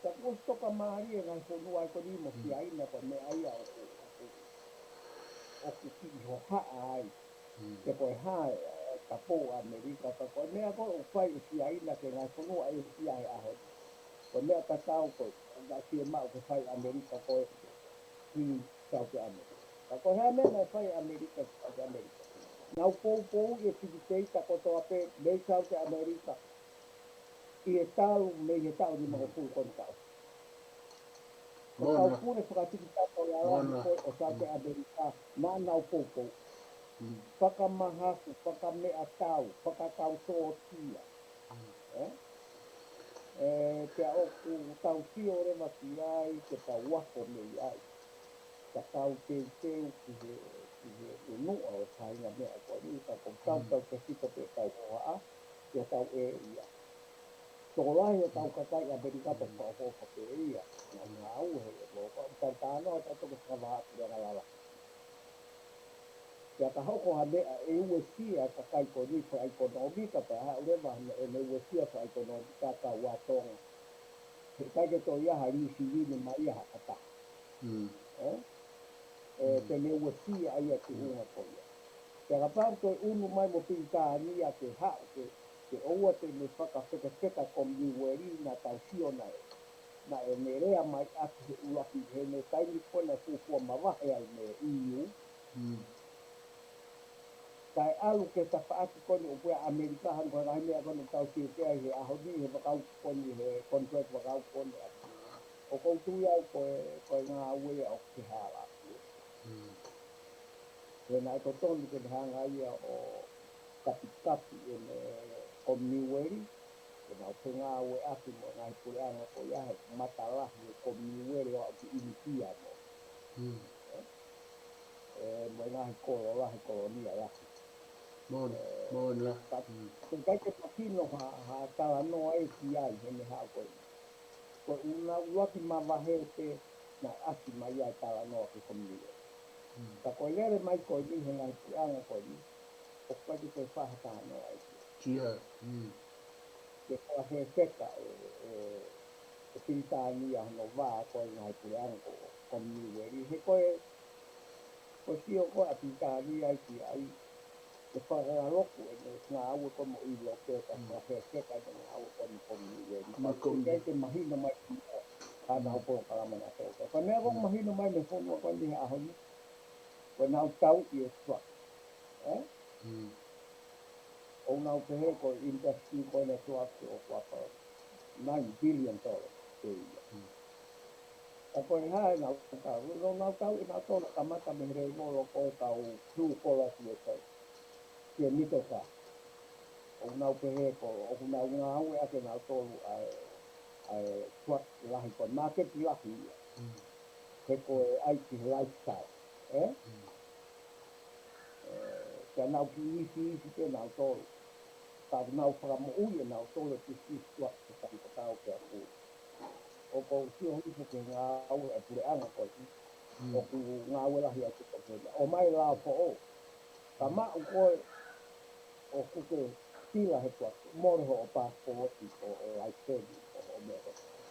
Ka kuo ʻosi toka mālie e ngaahi fonua ʻa ko eni mo Siaina ko e meʻa ia ʻoku, ʻoku, ʻoku kiʻi hohaʻa ai. Ke ko e hā e, e kapo ʻAmelika, ka ko e meʻa ko ē ʻoku fai ʻe Siaina ki he ngaahi fonua ʻa ʻĒsia he ʻaho ni. Ko e meʻa tatau ko ē naʻe fiemaʻu ke fai ʻe ʻAmelika ko ē ki South ʻAmelika. Ka ko e hā e meʻa naʻe fai ʻe ʻAmelika ki South ʻAmelika? Nau poupouʻi e tikiteita kotoa pē mei South ʻAmelika ʻi he talu mei he taʻu nimangofulu ko eni ka ʻosi. Ko e kau pule fakatikitata ʻo e ʻalani ko ē ʻo South ʻAmelika naʻa nau poupou. Fakamahafu, fakameʻatau, fakakausōtia. Ē? Ē, pea ʻoku tau sio leva ki ai ke tau ako mei ai. Ka tau teuteu ki he, ki he nunuʻa ʻo e faʻahinga meʻa ko eni, ka ko tau tau tefito pē tau hohaʻa, pea tau ʻē ia. Tokolahi ʻo tau kakai ʻAmelika tau fakaʻofoʻofa pē ia. Nau ngāue he ʻe mo ka tau tāno ʻo tau toki fakavahaʻapuleʻanga lalahi. Pea ka hoko ha meʻa ʻe uesia e kakai ko eni fakaʻekonōmika pea haʻu leva ʻene uesia fakaʻekonōmika ka ua Tonga. He ʻikai ke toe ʻi ai ha lisi lini mai ia ha kata. Ē? Ē, te ne uesia ai ʻa e tuʻunga ko ia. Pea kapau toe ʻunu mai mo Pilitānia ke haʻu ke, ke ʻoua te ne fakafekafeka Kominiueli naʻa tau sio naʻe. Naʻe ne lea mai ʻaki he ʻuluaki he ne taimi ko ē naʻe fuofua mavahe ai mei he E U. Kae ʻalu ki he tafaʻaki ko eni ʻoku ʻi ai ʻa ʻAmelika hangē ko e ngaahi meʻa ko eni ʻoku tau sio ki ai he ʻaho ni he vakaʻuku ko eni he contract vakaʻuku ko eni ʻa. ʻOku ou tui au ko e, ko e ngāue ia ʻoku ke hala. He naʻe totonu ke ne hanga ia ʻo kapikapi ʻene Kominiueli, ke nau fengāueʻaki mo e ngaahi puleʻanga ko ia he matalahi e Kominiueli ʻo aʻu ki ʻInitia mo. Ē, mo e ngaahi kolo lahi, kolonia lahi. Moʻoni, moʻoni la. Ka, ʻoku ʻikai ke mahino ha, ha talanoa ʻe ki ai he meʻa ko eni. Ko e ʻuluaki mavahe pē naʻe ʻasi mai ai e talanoa ki he Kominiueli. Ka ko e lele mai ko eni he ngaahi puleʻanga ko eni, ʻoku ʻikai ke toe fai ha talanoa ai ki ai. Ke fakafefeka ʻe, ʻe, ʻe Pilitānia hono vā ko e ngaahi puleʻanga ko, Kominiueli. He ko e, ko e sio ko ē ʻa Pilitānia ai ki ai, ke fakaloku ʻene ngāue ko ē mo ʻIulope ka fakafefeka ʻene ngāue ko ē mo Kominiueli. Ka ʻoku ʻikai ke mahino mai ki ai hanau polokalama na tō. Ka ko e meʻa ʻoku mahino mai mei he fonua ko eni he ʻaho ni, ko ʻenau tauʻi e truck. Ē? ʻOku nau pehē ko e industry ko ena truck ʻoku ʻapa nine billion dollars per year. Ka ko e hā ʻenau tauʻi, ʻoku nau tauʻi ʻenau tauʻi kamata mei he lēvolo ko e kau blue collar ki he, ki he middle class. ʻOku nau pehē ko, ʻoku nau ngāueʻaki ʻenau tauʻi ʻa e, ʻa e truck lahi ko e market lahi ia. He ko e ʻai ki he lifestyle, ē? Ē, pea nau kiʻi ifi ifi pē nau tolu. Ka nau fakamoʻui ʻenau tolu e pisinisi ʻa e kau tatau pea ku. ʻOku ou sio hifo ki he ngāue ʻa e puleʻanga ko eni. ʻOku ngāue lahi ʻa e tuʻu ko ena. ʻOmai lao foʻou. Ka maʻu koe ʻoku ke sila he tuʻa. Mole hoʻo passport ʻo, ʻo license ʻo, ʻo meʻa ko ē.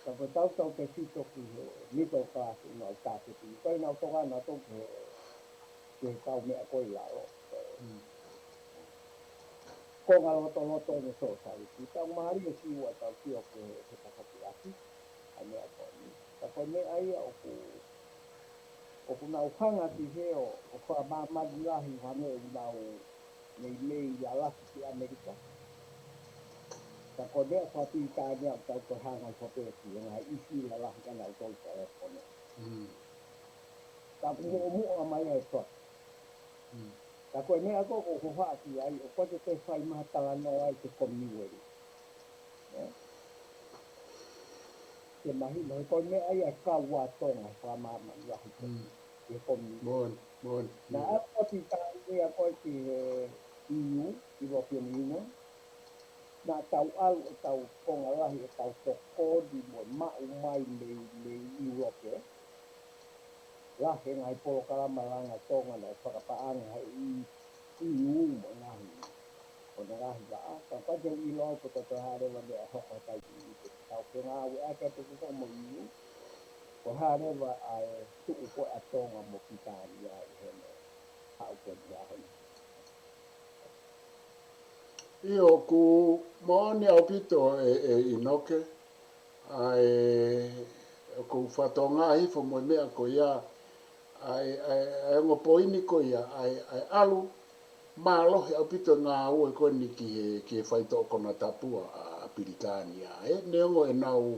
Ka ko e tautau ke fito ki he middle class ʻi nau tāketi. Ko e nau toka na tau ke, ke kau meʻa ko i lalo. Ko ngā loto loto ne so sai. Ki tau māri e si ua tau ki o ke he takapuaki. A meʻa ko ni. Ka ko e meʻa ia ʻoku ʻoku nau hanga ki he ʻo, ʻo fakamāmani lahi hangē ʻoku nau meimei ia lahi ki ʻAmelika. Ka ko e meʻa fakapilitānia ʻoku tau ko hanga ʻi hope ki he ngaahi ʻisi lalahi ka nau tau ka e kone. Ka ku muʻomuʻa mai ai fa. Ka ko e meʻa ko ko ko faʻa ki ai, ʻo ko te te fai maha talanoa ai ke komiueli. Ke mahino, he ko e meʻa ia kau ua Tonga, he fakamāmani lahi ko. Ke komi. Mon, mon. Na ako ki tāu ia ko e ki he E U, European Union. Na tau alu e tau konga lahi e tau tokoni mo maʻu mai mei, mei Europe. Lahi e ngaahi polokalama langa Tonga na e fakapaʻanga he E U mo e ngaahi. Ko e ngaahi vaʻa, ka ka te ʻilo au ko e tau hā leva meʻa hoko tai ki te tau ke ngāue ake atu ki tau mo E U. Ko e hā leva ʻa e tuʻu ko ē ʻa Tonga mo Pilitānia ʻi heni. Haʻu ko e meʻa heni. ʻIo, ʻoku moʻoni ʻaupito e, e ʻInoke, ʻa e, ʻoku ou fatongia hifo mo e meʻa ko ia, ʻa e, ʻa e, ʻa e ongo poini ko ia, ʻa e, ʻa e ʻalu, mālohi ʻaupito e ngāue ko eni ki he, ki he faitoʻo konatapu ʻa, ʻa Pilitānia, ē, neongo ʻenau,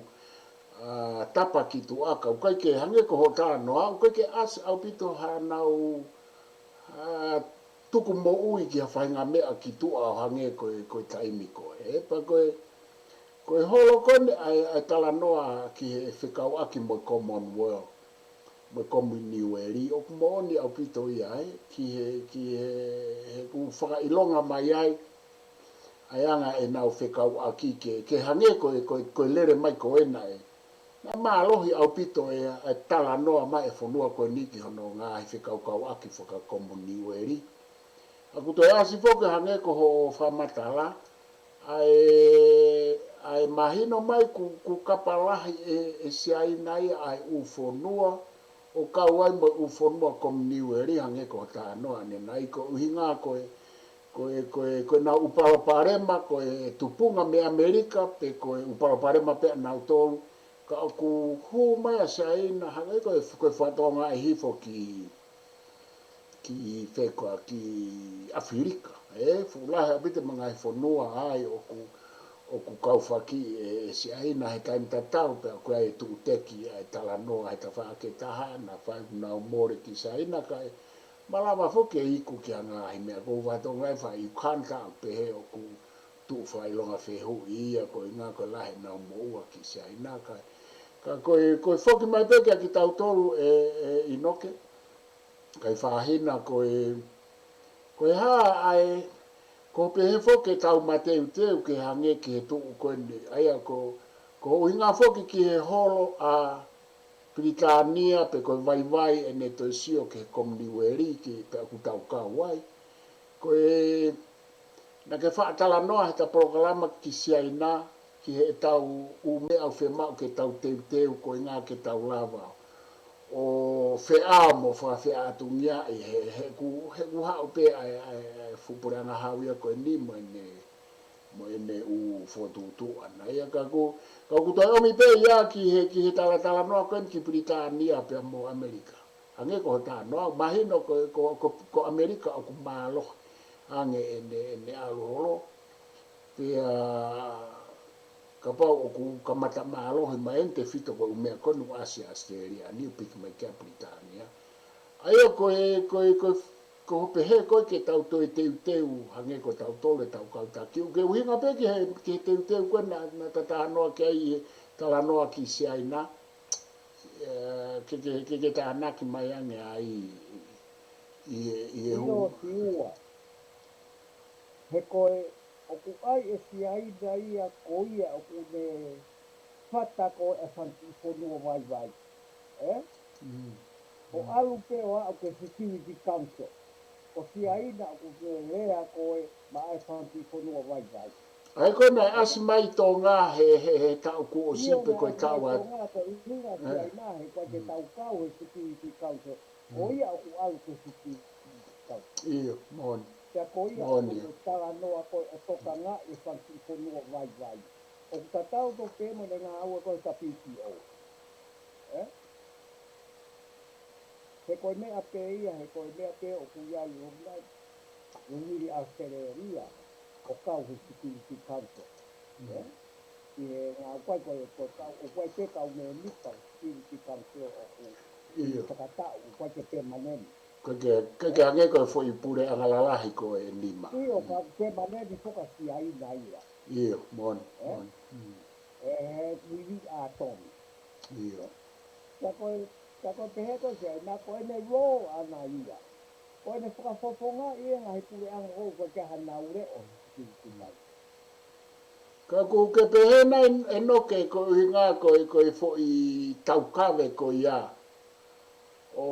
ʻa, tapa ki tuʻa ka ʻoku ʻikai ke hangē ko hoʻo talanoa, ʻoku ʻikai ke ʻasi ʻaupito haʻanau, ʻa, tuku moʻui ki ha faʻahinga meʻa ki tuʻa ʻo hangē ko e, ko e taimi ko ē. Pea ko e, ko e holo ko eni ʻa e, ʻa e talanoa ki he fekauʻaki mo e Commonwealth, mo e Kominiueli, ʻoku moʻoni ʻaupito ia ē, ki he, ki he, he ʻoku fakaʻilonga mai ai, ʻa e anga ʻenau fekauʻaki ke, ke hangē ko e, ko e, ko e lele mai ko ena ē. Naʻe mālohi ʻaupito e, e talanoa mai e fonua ko eni ki hono ngaahi fekaukauʻaki fakakominiueli. ʻOku toe ʻasi foki hangē ko hoʻo fakamatala, ʻa e, ʻa e mahino mai ʻoku, ʻoku kapa lahi e, e Siaina ia ʻa e ʻū fonua, ʻo kau ai mo e ʻū fonua kominiueli hangē ko hoʻo talanoa ʻanenai ko e ʻuhinga ko e, ko e, ko e, ko ʻenau ʻū palopalema, ko e tupunga mei ʻAmelika, pe ko e ʻū palopalema pē ʻanautolu, ka ʻoku hū mai ʻa Siaina, hangē ko e, ko e fatongia ʻe hifo ki, ki fē koā, ki ʻAfilika, ē, fuʻu lahi ʻaupito mo e ngaahi fonua ai ʻoku, ʻoku kau faki ʻe, ʻe Siaina he taimi tatau, pea ʻoku ʻi ai e tuʻuteki ʻa e talanoa he tafaʻaki ʻe taha, naʻa fai ʻoku nau mole ki Siaina, kae malava foki e iku ki ha ngaahi meʻa ʻoku ou fatongia ʻe fai ʻi Kanata ʻo pehē ʻoku tuʻu fakaʻilonga fehuʻi ia ko e ʻuhinga ko e lahi ʻenau moʻua ki Siaina, kae, ka ko e, ko e foki mai pē kia kitautolu ē, ē ʻInoke, kae fāhina ko e, ko e hā ʻa e, ko e pehē foki ke tau mateuteu ke hangē ki he tuʻu ko eni, ʻa ia ko, ko e ʻuhinga foki ki he holo ʻa Pilitānia pe ko e vaivai ʻene toe sio ki he kominiueli ki pea ʻoku tau kau ai. Ko e, naʻa ke faʻa talanoa he ta polokalama ki Siaina, ki heʻetau ʻū meʻa ʻoku fiemaʻu ke tau teuteu ko e ʻuhinga ke tau lava ʻo feʻao mo fakafeʻātungiaʻi he, he ʻoku, he ʻoku haʻu pē ʻa e, ʻa e, ʻa e fuʻu puleʻanga hau ia ko eni mo ʻene, mo ʻene ʻū fokotuʻutuʻu ʻana ia ka ʻoku, ka ʻoku toe ʻomi pē ia ki he, ki he talatalanoa ko eni ki Pilitānia pea mo ʻAmelika. Hangē ko hoʻo talanoa, mahino ko, ko, ko, ko ʻAmelika ʻoku mālohi ange ʻene, ʻene ʻalu holo. Pea kapau ʻoku kamata mālohi mai eni tefito ko e ʻū meʻa ko eni ʻoku ʻasi ʻa ʻAositelēlia ni ʻo piki mai ki ʻa Pilitānia. ʻA ia ko e, ko e, ko e, ko hoʻo pehē ko ē ke tau toe teuteu, hangē ko tautolu ʻetau kau taki. ʻOku ke ʻuhinga pē ki he, ki he teuteu ko ē naʻa, naʻa ta talanoa ki ai ʻi he talanoa ki Siaina. Ē, ke, ke, ke, ke tānaki mai ange ai ʻi, ʻi, ʻi he hū. ʻIo, Siua. He ko e, ʻoku ʻi ai e Siaina ia ko ia ʻoku ne fata ko e fanga kiʻi fonua vaivai. Ē? Mm. ʻO ʻalu pē ʻo aʻu ki he Security Council. Ko Siaina ʻoku ne lea ko ē maʻa e fanga kiʻi fonua vaivai. ʻA ia ko ē naʻe ʻasi mai Tonga he, he, he taʻu kuo ʻosi pe ko e taʻu atu. Tonga ko e ʻuhinga ʻa Siaina he ʻoku ʻikai ke tau kau he Security Council. Ko ia ʻoku ʻalu ki he Security Council. ʻIo, moʻoni. Pea ko ia ʻoku talanoa ko ē ʻo tokangaʻi e fanga kiʻi fonua vaivai. ʻOku tatau tofu pē mo e ngāue ko ē ʻa e W T O. Ē? He ko e meʻa pē ia, he ko e meʻa pē ʻoku ʻi ai ʻo ngai, ʻo ʻi ʻAositelēlia, ʻo kau he Security Council. Ē? ʻI he ngāue ko ē, ko e kau, ʻoku ʻi ai pē kau mēmipa Security Council ʻoku fakataʻu, ʻoku ʻikai ke pēmaneni. ʻIkai ke, ʻikai ke hangē ko e foʻi puleʻanga lalahi ko ē ʻe nima. ʻIo, ka pēmaneni foki ʻa Siaina ia. ʻIo, moʻoni, moʻoni. ʻE, he Vili ʻAtomi. ʻIo. Ka ko e, ka ko e pehē ko ē Siaina, ko ʻene role ʻana ia. Ko ʻene fakafofongaʻi e ngaahi puleʻanga ʻoku ʻikai ke ʻi ai hanau leʻo he Security Council. Ka ʻoku ke pehē nai ʻEnoke ko e ʻuhinga ko e, ko e foʻi taukave ko ia. ʻO,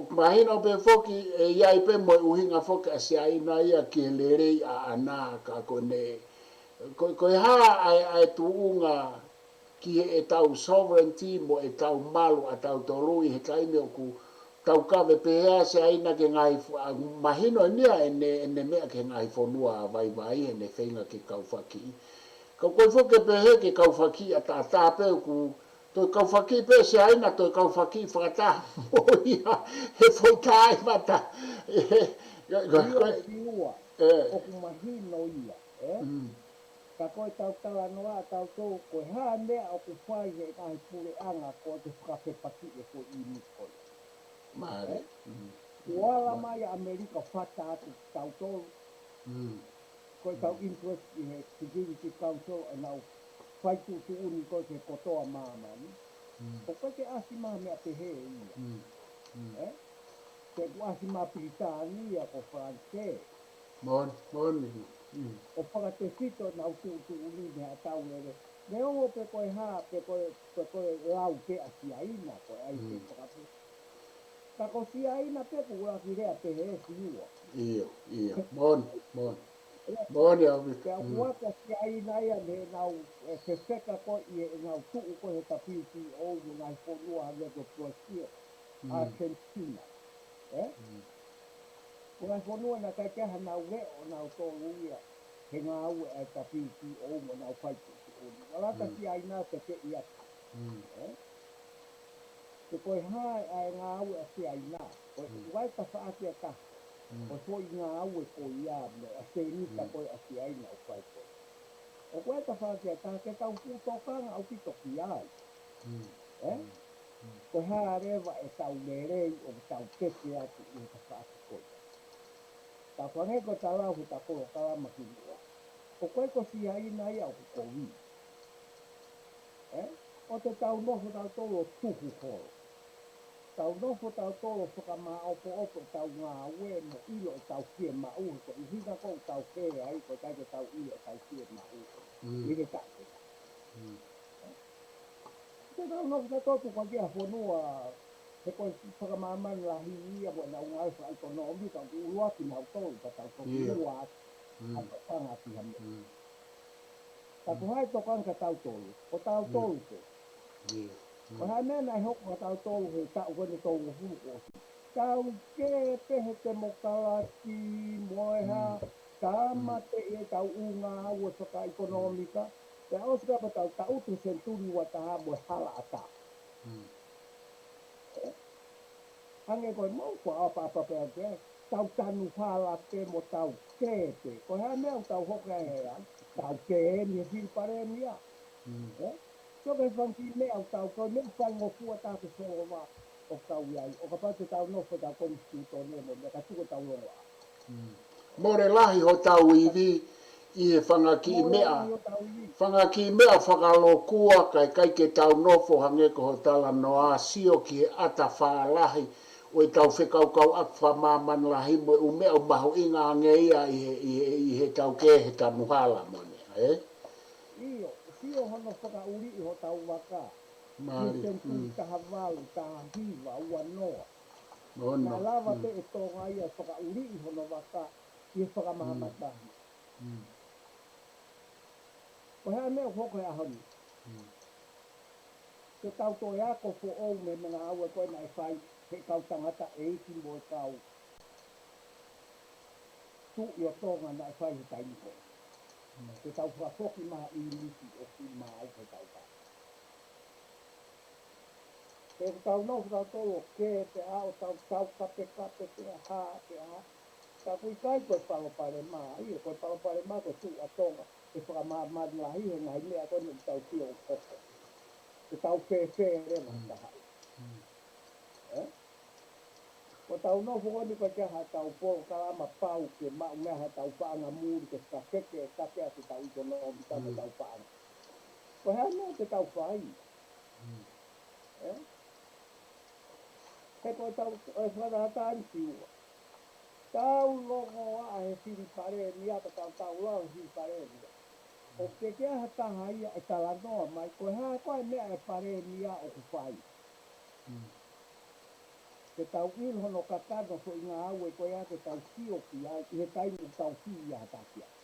ʻoku mahino pē foki ʻe ʻi ai pē mo e ʻuhinga foki ʻa Siaina ia ki he lelei ʻaʻana ka ko ʻene, ko, ko e hā ʻa e, ʻa e tuʻunga ki heʻetau sovereignty mo ʻetau malu ʻatautolu ʻi he taimi ʻoku taukave pehē ʻa Siaina ki he ngaahi fo-, ʻa, mahino ʻeni ia ʻene, ʻene meʻa ki he ngaahi fonua vaivai, ʻene feinga ke kau fakakiʻi. Ka ko e foki pehē ke kau fakakiʻi ʻataʻatā pē ʻoku toe kau fakakiʻi pē Siaina, toe kau fakakiʻi fakataha mo ia he foʻi taʻemata. ʻE, ko, ko, ʻIo, ko, ʻIo, ʻoku mahino ia, ē? Ka ko e tau talanoa ʻa tautolu, ko e hā e meʻa ʻoku fai he ngaahi puleʻanga ko e fakafepakiʻi e foʻi ʻīmisi ko ia. Mālie. Ē? Kuo ala mai ʻa ʻAmelika fata atu tautolu. Ko e tau interest ʻi he Security Council ʻenau fai tuʻutuʻuni ko ē ki he kotoa māmani. ʻOku ʻikai ke ʻasi mai ha meʻa pehē ia. Ē? Ke ʻoku ʻasi mai Pilitānia ko Falanisē. Moʻoni, moʻoni. ʻO fakatefito ʻenau tuʻutuʻuni mei haʻatau lele. Neongo pe ko e hā, pe ko e, pe ko e lau pē ʻa Siaina, ko e ʻai pē fakatu. Ka ko Siaina pē ʻoku ʻuluaki lea pehē ʻe Siua. ʻIo, ʻio. Moʻoni, moʻoni. Moʻoni ʻaupito. Pea ʻoku ʻi ai ʻa Siaina ia mei heʻenau, ʻe, fefeka ko ē ʻi heʻenau tuʻu ko ē he W T O mo e ngaahi fonua hangē ko Brazil, Argentina. Ē? Ko e ngaahi fonua naʻe ʻikai ke ʻi ai hanau leʻo ʻonautolu ia he ngāue ʻa e W T O mo ʻenau fai tuʻutuʻuni. Ua lata Siaina ʻo tekeʻi atu. Ē? Pe ko e hā ʻa e ngāue ʻa Siaina, ko e ʻoku ʻi ai e tafaʻaki ʻe taha. Ko e foʻi ngāue ko ia mo e ʻasenita ko ē ʻa Siaina ʻoku fai ko ē. ʻOku ʻi ai e tafaʻaki ʻe taha ke tau fuʻu tokanga ʻaupito ki ai. Ē? Ko e hā leva ʻetau lelei ʻoku tau teke atu ʻi he tafaʻaki ko ia. Ka ko e hangē ko e talau he ta polokalama ki muʻa. ʻOku ʻikai ko Siaina ia ʻoku kovi. Ē? ʻOku tau nofo tautolu ʻo tuhu holo. Tau nofo tautolu ʻo fakamāʻopoʻopo ʻetau ngāue mo ʻilo ʻetau fiemaʻu, he ko e ʻuhinga ko ē ʻoku tau fē ai, ko e ʻikai ke tau ʻilo ʻetau fiemaʻu. ʻI he taʻu. Te tau nofo tautolu ʻo tuku hake ʻa e fonua, he ko e fakamāmani lahi ia mo ʻenau ngāue fakaʻekonōmika, ʻoku ʻuluaki nautolu, ka tau toki ua atu, ʻa e tokanga ki ha meʻa. Ka ko hai tokanga kia tautolu, ko tautolu pē. Ko e hā e meʻa naʻe hoko kia tautolu he taʻu ko eni ʻe tolungofulu kuo ʻosi. Tau kē pē he temokalati mo e hā, tāmateʻi ʻetau ʻū ngāue fakaʻekonōmika, pea ʻosi ka pea tau taʻutu he senituli ua taha mo e hala ʻatā. Hangē ko e mau fakaʻapaʻapa pē ʻa pē, tau tanu hala pē mo tau kē pē. Ko e hā e meʻa ʻoku tau hoko ai, tau kē eni he fili palēmia. Ē? Sio ki he fanga kiʻi meʻa ʻoku tau kau, meʻa faingofua taha ke solova ʻoku tau ʻi ai. ʻO kapau te tau nofo tau konisitūtone mo meʻa ka tuku tau longoaʻa. Mole lahi hotau ivi ʻi he fanga kiʻi meʻa. Fanga kiʻi meʻa fakalokua, kae ʻikai ke tau nofo hangē ko hoʻo talanoa, sio ki he ʻata fālahi ʻo ʻetau fekaukauʻaki fakamāmani lahi mo e ʻū meʻa ʻoku mahuʻinga ange ia ʻi he, ʻi he, ʻi heʻetau kē he tanu hala mo e meʻa, ē? ʻIo, sio hono fakaʻuliʻi hotau vaka. Mālie. He senituli taha valu, taha hiva, ua noa. Naʻe lava pē ʻe Tonga ia ʻo fakaʻuliʻi hono vaka ʻi he fakamahamatahi. Ko e hā e meʻa ʻoku hoko he ʻaho ni? Ke tau toe ako foʻou mei he ngāue ko ē naʻe fai he kau tangataʻeiki mo e kau tuʻi ʻo Tonga naʻe fai he taimi ko ē. Ke tau fakafoki mai ha ʻīmisi ʻoku maau ke tau ka. He ʻoku tau nofo tautolu ʻo kē pē ʻa ʻo tau tau kapekape pē ʻa hā pē ʻa hā. Ka ʻoku ʻikai ko e palopalema, ʻio ko e palopalema ko e tuʻi ʻa Tonga, ʻe fakamāmani lahi he ngaahi meʻa ko eni ʻoku tau sio ʻoku hoko. Ke tau fēfē leva taha. Ē? Ko ʻetau nofo ko eni ko e ke ha tau polokalama pau ke maʻu mei ha tau paʻanga muli ke fakakeke e kape ʻa ke tau ʻikonōmika mo tau paʻanga. Ko e hā e meʻa ke tau fai? Ē? He ko ʻetau, ʻe fakatātā ni siua. Tau longoaʻa he fili palēmia, ka tau tau lau he fili palēmia. ʻOku teʻeki ai ha taha ia ʻe talanoa mai, ko e hā ko ā e meʻa ʻa e palēmia ʻoku fai. Ke tau ʻilo hono kakano foʻi ngāue ko ia ke tau sio ki ai, ʻi he taimi ʻoku tau fili ai ha taha ki ai.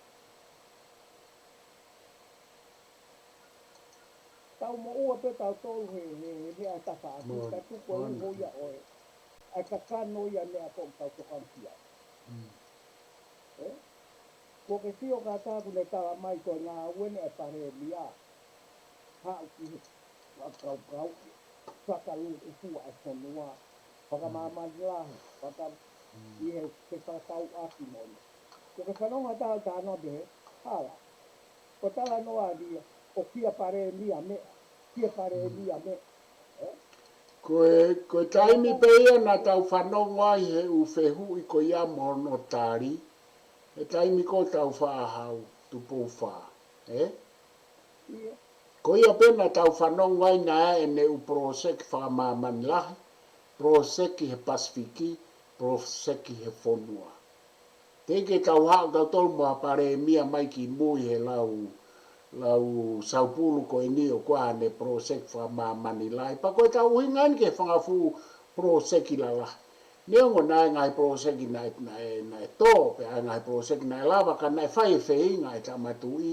Tau moʻua pē tautolu he, he, he meʻa tafaʻaki, ka tuku e uho ia ʻo e. ʻA e kakano ia meʻa ko ʻoku tau tokanga ki ai. Ē? Kuo ke sio ka taku ne tala mai ko e ngāue eni ʻa e palēmia. Haʻu ki he fakakaukau, fakalūkufua e fonua, fakamāmani lahi, faka, ʻi he, he fakakauʻaki mo eni. Kuo ke fanongo ha taha talanoa pehē, hala. Ko e talanoa ʻeni ia, ʻoku ʻia palēmia meʻa, ʻia palēmia meʻa. Ē? Ko e, ko e taimi pē ia naʻa tau fanongo ai he ʻū fehuʻi ko ia mo hono tali, he taimi ko ē tau faʻa hau, Tupou Fā, ē? ʻIo. Ko ia pē naʻa tau fanongo ai naʻe ʻi ai ʻene ʻū poloseki fakamāmani lahi, poloseki he Pasifiki, poloseki he fonua. Teʻeki ke tau haʻu tautolu mo ha palēmia mai ki mui he lau, lau saupulu ko eni ʻoku ʻi ai haʻane poloseki fakamāmani lahi. Pea ko ʻetau ʻuhinga eni ki he fanga fuʻu poloseki lalahi. Neongo naʻe ʻi ai e ngaahi poloseki naʻe, naʻe, naʻe tō, pea ʻi ai e ngaahi poloseki naʻe lava, ka naʻe fai e feinga ʻe he Tama Tuʻi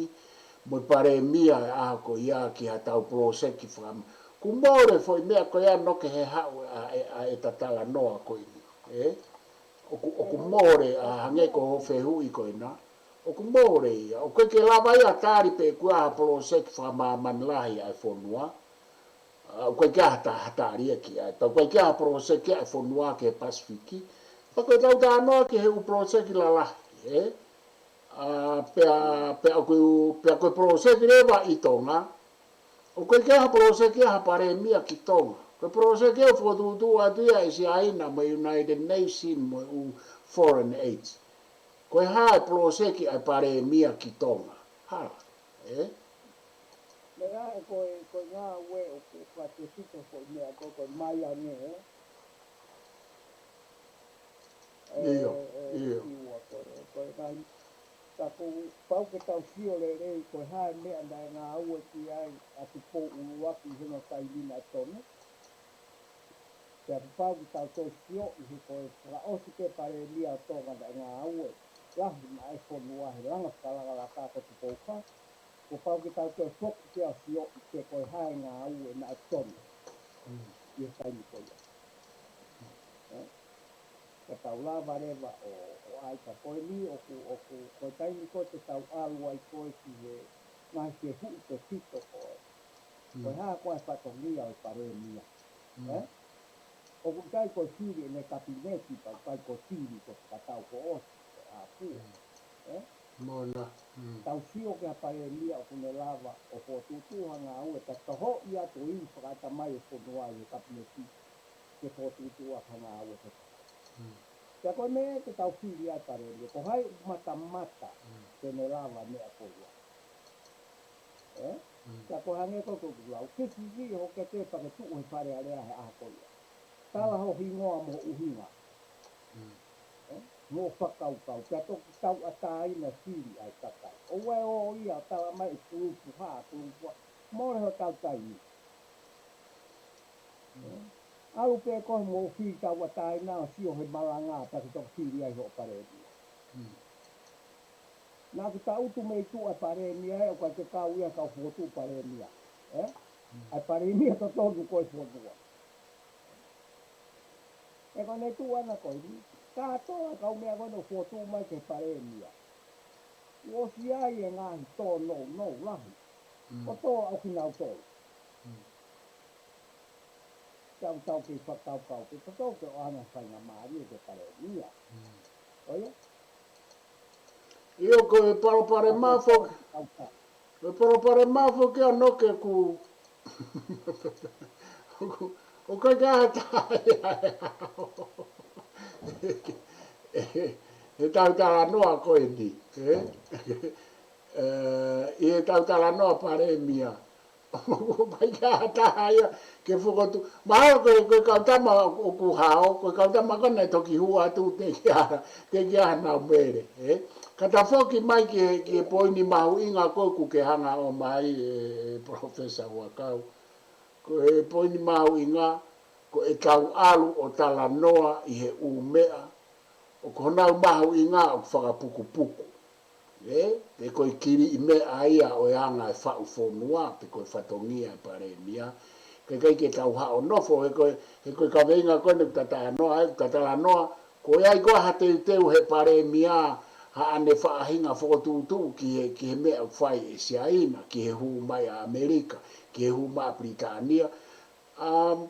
mo e palēmia ʻa ko ia ki ha tau poloseki fakam-, ʻoku mole foʻi meʻa ko ia ʻo ke haʻu ʻo, ʻo, ʻo talanoa ko eni, ē? ʻOku, ʻoku mole ʻa hangē ko hoʻo fehuʻi ko ena. ʻOku mole ia. ʻOku ʻikai ke lava ia ʻo tali pe ʻoku ʻi ai ha poloseki fakamāmani lahi ʻa e fonua. ʻA, ʻoku ʻikai ke ʻi ai ha ta-, ha tali ia ki ai. Pea ʻoku ʻikai ke ʻi ai ha poloseki ʻa e fonua ki he Pasifiki. Pea ko ʻetau talanoa ki he ʻū poloseki lalahi, ē? ʻA, pea, pea ʻoku, pea ko e poloseki leva ʻi Tonga. ʻOku ʻikai ke ʻi ai ha poloseki ʻa ha palēmia ki Tonga. Ko e poloseki ʻoku fokotuʻutuʻu atu ia ʻe Siaina mo e United Nations mo e ʻū foreign aid. Ko e hā e poloseki ʻa e palēmia ki Tonga? Hala, ē? Meʻa ē ko e, ko e ngāue ʻoku, ʻoku fakatefito ko e meʻa ko, ko e mai ange, ē? ʻIo, ʻio. Siua ko e, ko e ngaahi, ka ʻoku pau ke tau sio lelei, ko e hā e meʻa naʻe ngāue ki ai ʻa Tupou ʻUluaki he ngaahi taimi naʻe tonu. Pea ʻoku pau ke tau toe sio ʻi he ko e fakaʻosi pē palēmia ʻo Tonga naʻe ngāue lahi maʻa e fonua he langa fakalakalaka ko Tupou Fā. Kuo pau ke tau toe foki ke ʻo sio ʻi he ko e hā e ngāue naʻe tonu ʻi he taimi ko ia. Ē? Ka tau lava leva ʻo, ʻo ʻai ka ko eni ʻoku, ʻoku, ko e taimi ko ē te tau ʻalu ai ko ē ki he ngaahi fehuʻi tefito ko ē. Ko e hā ko ā e fatongia ʻo e palēmia. Ē? ʻOku ʻikai ko e fili ʻene kapineti, pea ʻikai ko e fili ko e fakatau ko ʻosi, ko e ʻaku. Ē? Mona. Tau sio ki ha palēmia ʻoku ne lava ʻo fokotuʻutuʻu ha ngāue, ka tohoʻi atu ʻi he fakaʻatamai e fonua ʻi he kapineti, ke fokotuʻutuʻu ʻaki ha ngāue ke fai. Pea ko e meʻa ke tau fili ai palēmia, ko hai ʻoku matamata ke ne lava meʻa ko ia. Ē? Ka ko e hangē ko ʻeku lau, ke sisi ho kete pea ke tuʻu he Fale Alea he ʻaho ko ia. Tala ho hingoa mo ho ʻuhinga. Ē? Mo e fakakaukau, pea toki tauʻatāina fili ai kakai. ʻOua ʻe ō ia ʻo tala mai e kulupu hā, kulupu hā. Mole hotau taimi. Ē? ʻAlu pē koe mo fili tauʻatāina ʻo sio he malanga pea ke toki fili ai hoʻo palēmia. Naʻa ku tangutu mei tuʻa e palēmia, ʻe ʻikai ke kau ia kau fokotuʻu palēmia. Ē? ʻA e palēmia totonu ko e fonua. Ē ko ʻene tuʻu ʻana ko eni, kātoa e kau meʻa ko eni ʻoku fokotuʻu mai ki he palēmia. ʻOku ʻosi ʻi ai e ngaahi tōnounou lahi. Mm. Ko tō au kinautolu. Mm. Tau tau ke fakakaukau, ke tau ke ʻoange faingamālie ke palēmia. Mm. ʻO ia? ʻIo, ko e palopalema foki. Ko e palopalema foki ʻa Noke ʻoku, ʻoku, ʻoku ʻikai ke ʻi ai ha taha ia. ʻE, ʻe, ʻetau talanoa ko eni, ē? ʻE, ʻi heʻetau talanoa palēmia. ʻOku ʻikai ke ʻi ai ha taha ia ke fokotuʻu. Mahalo ko e, ko e kau tama ʻoku hao, ko e kau tama ko ē naʻe toki hū atu teʻeki ai, teʻeki ai hanau mele, ē? Ka ta foki mai ki he, ki he poini mahuʻinga ko ē ʻoku ke hanga ʻo ʻomai ē, ē Professor Huʻakau. Ko e poini mahuʻinga, ko ʻetau ʻalu ʻo talanoa ʻi he ʻū meʻa, ʻoku honau mahuʻinga ʻoku fakapukupuku. Ē, pe ko e kiliʻi meʻa ia ʻo e anga e faʻu fonua, pe ko e fatongia e palēmia. Ka ʻikai ke tau haʻu ʻo nofo, he ko e, he ko e kaveinga ko eni ʻoku ta talanoa, ē, ʻoku ta talanoa, ko e ʻi ai koā ha teuteu he palēmia, haʻane faʻahinga fokotuʻutuʻu ki he, ki he meʻa ʻoku fai ʻe Siaina, ki he hū mai ʻa ʻAmelika, ki he hū mai ʻa Pilitānia. Um,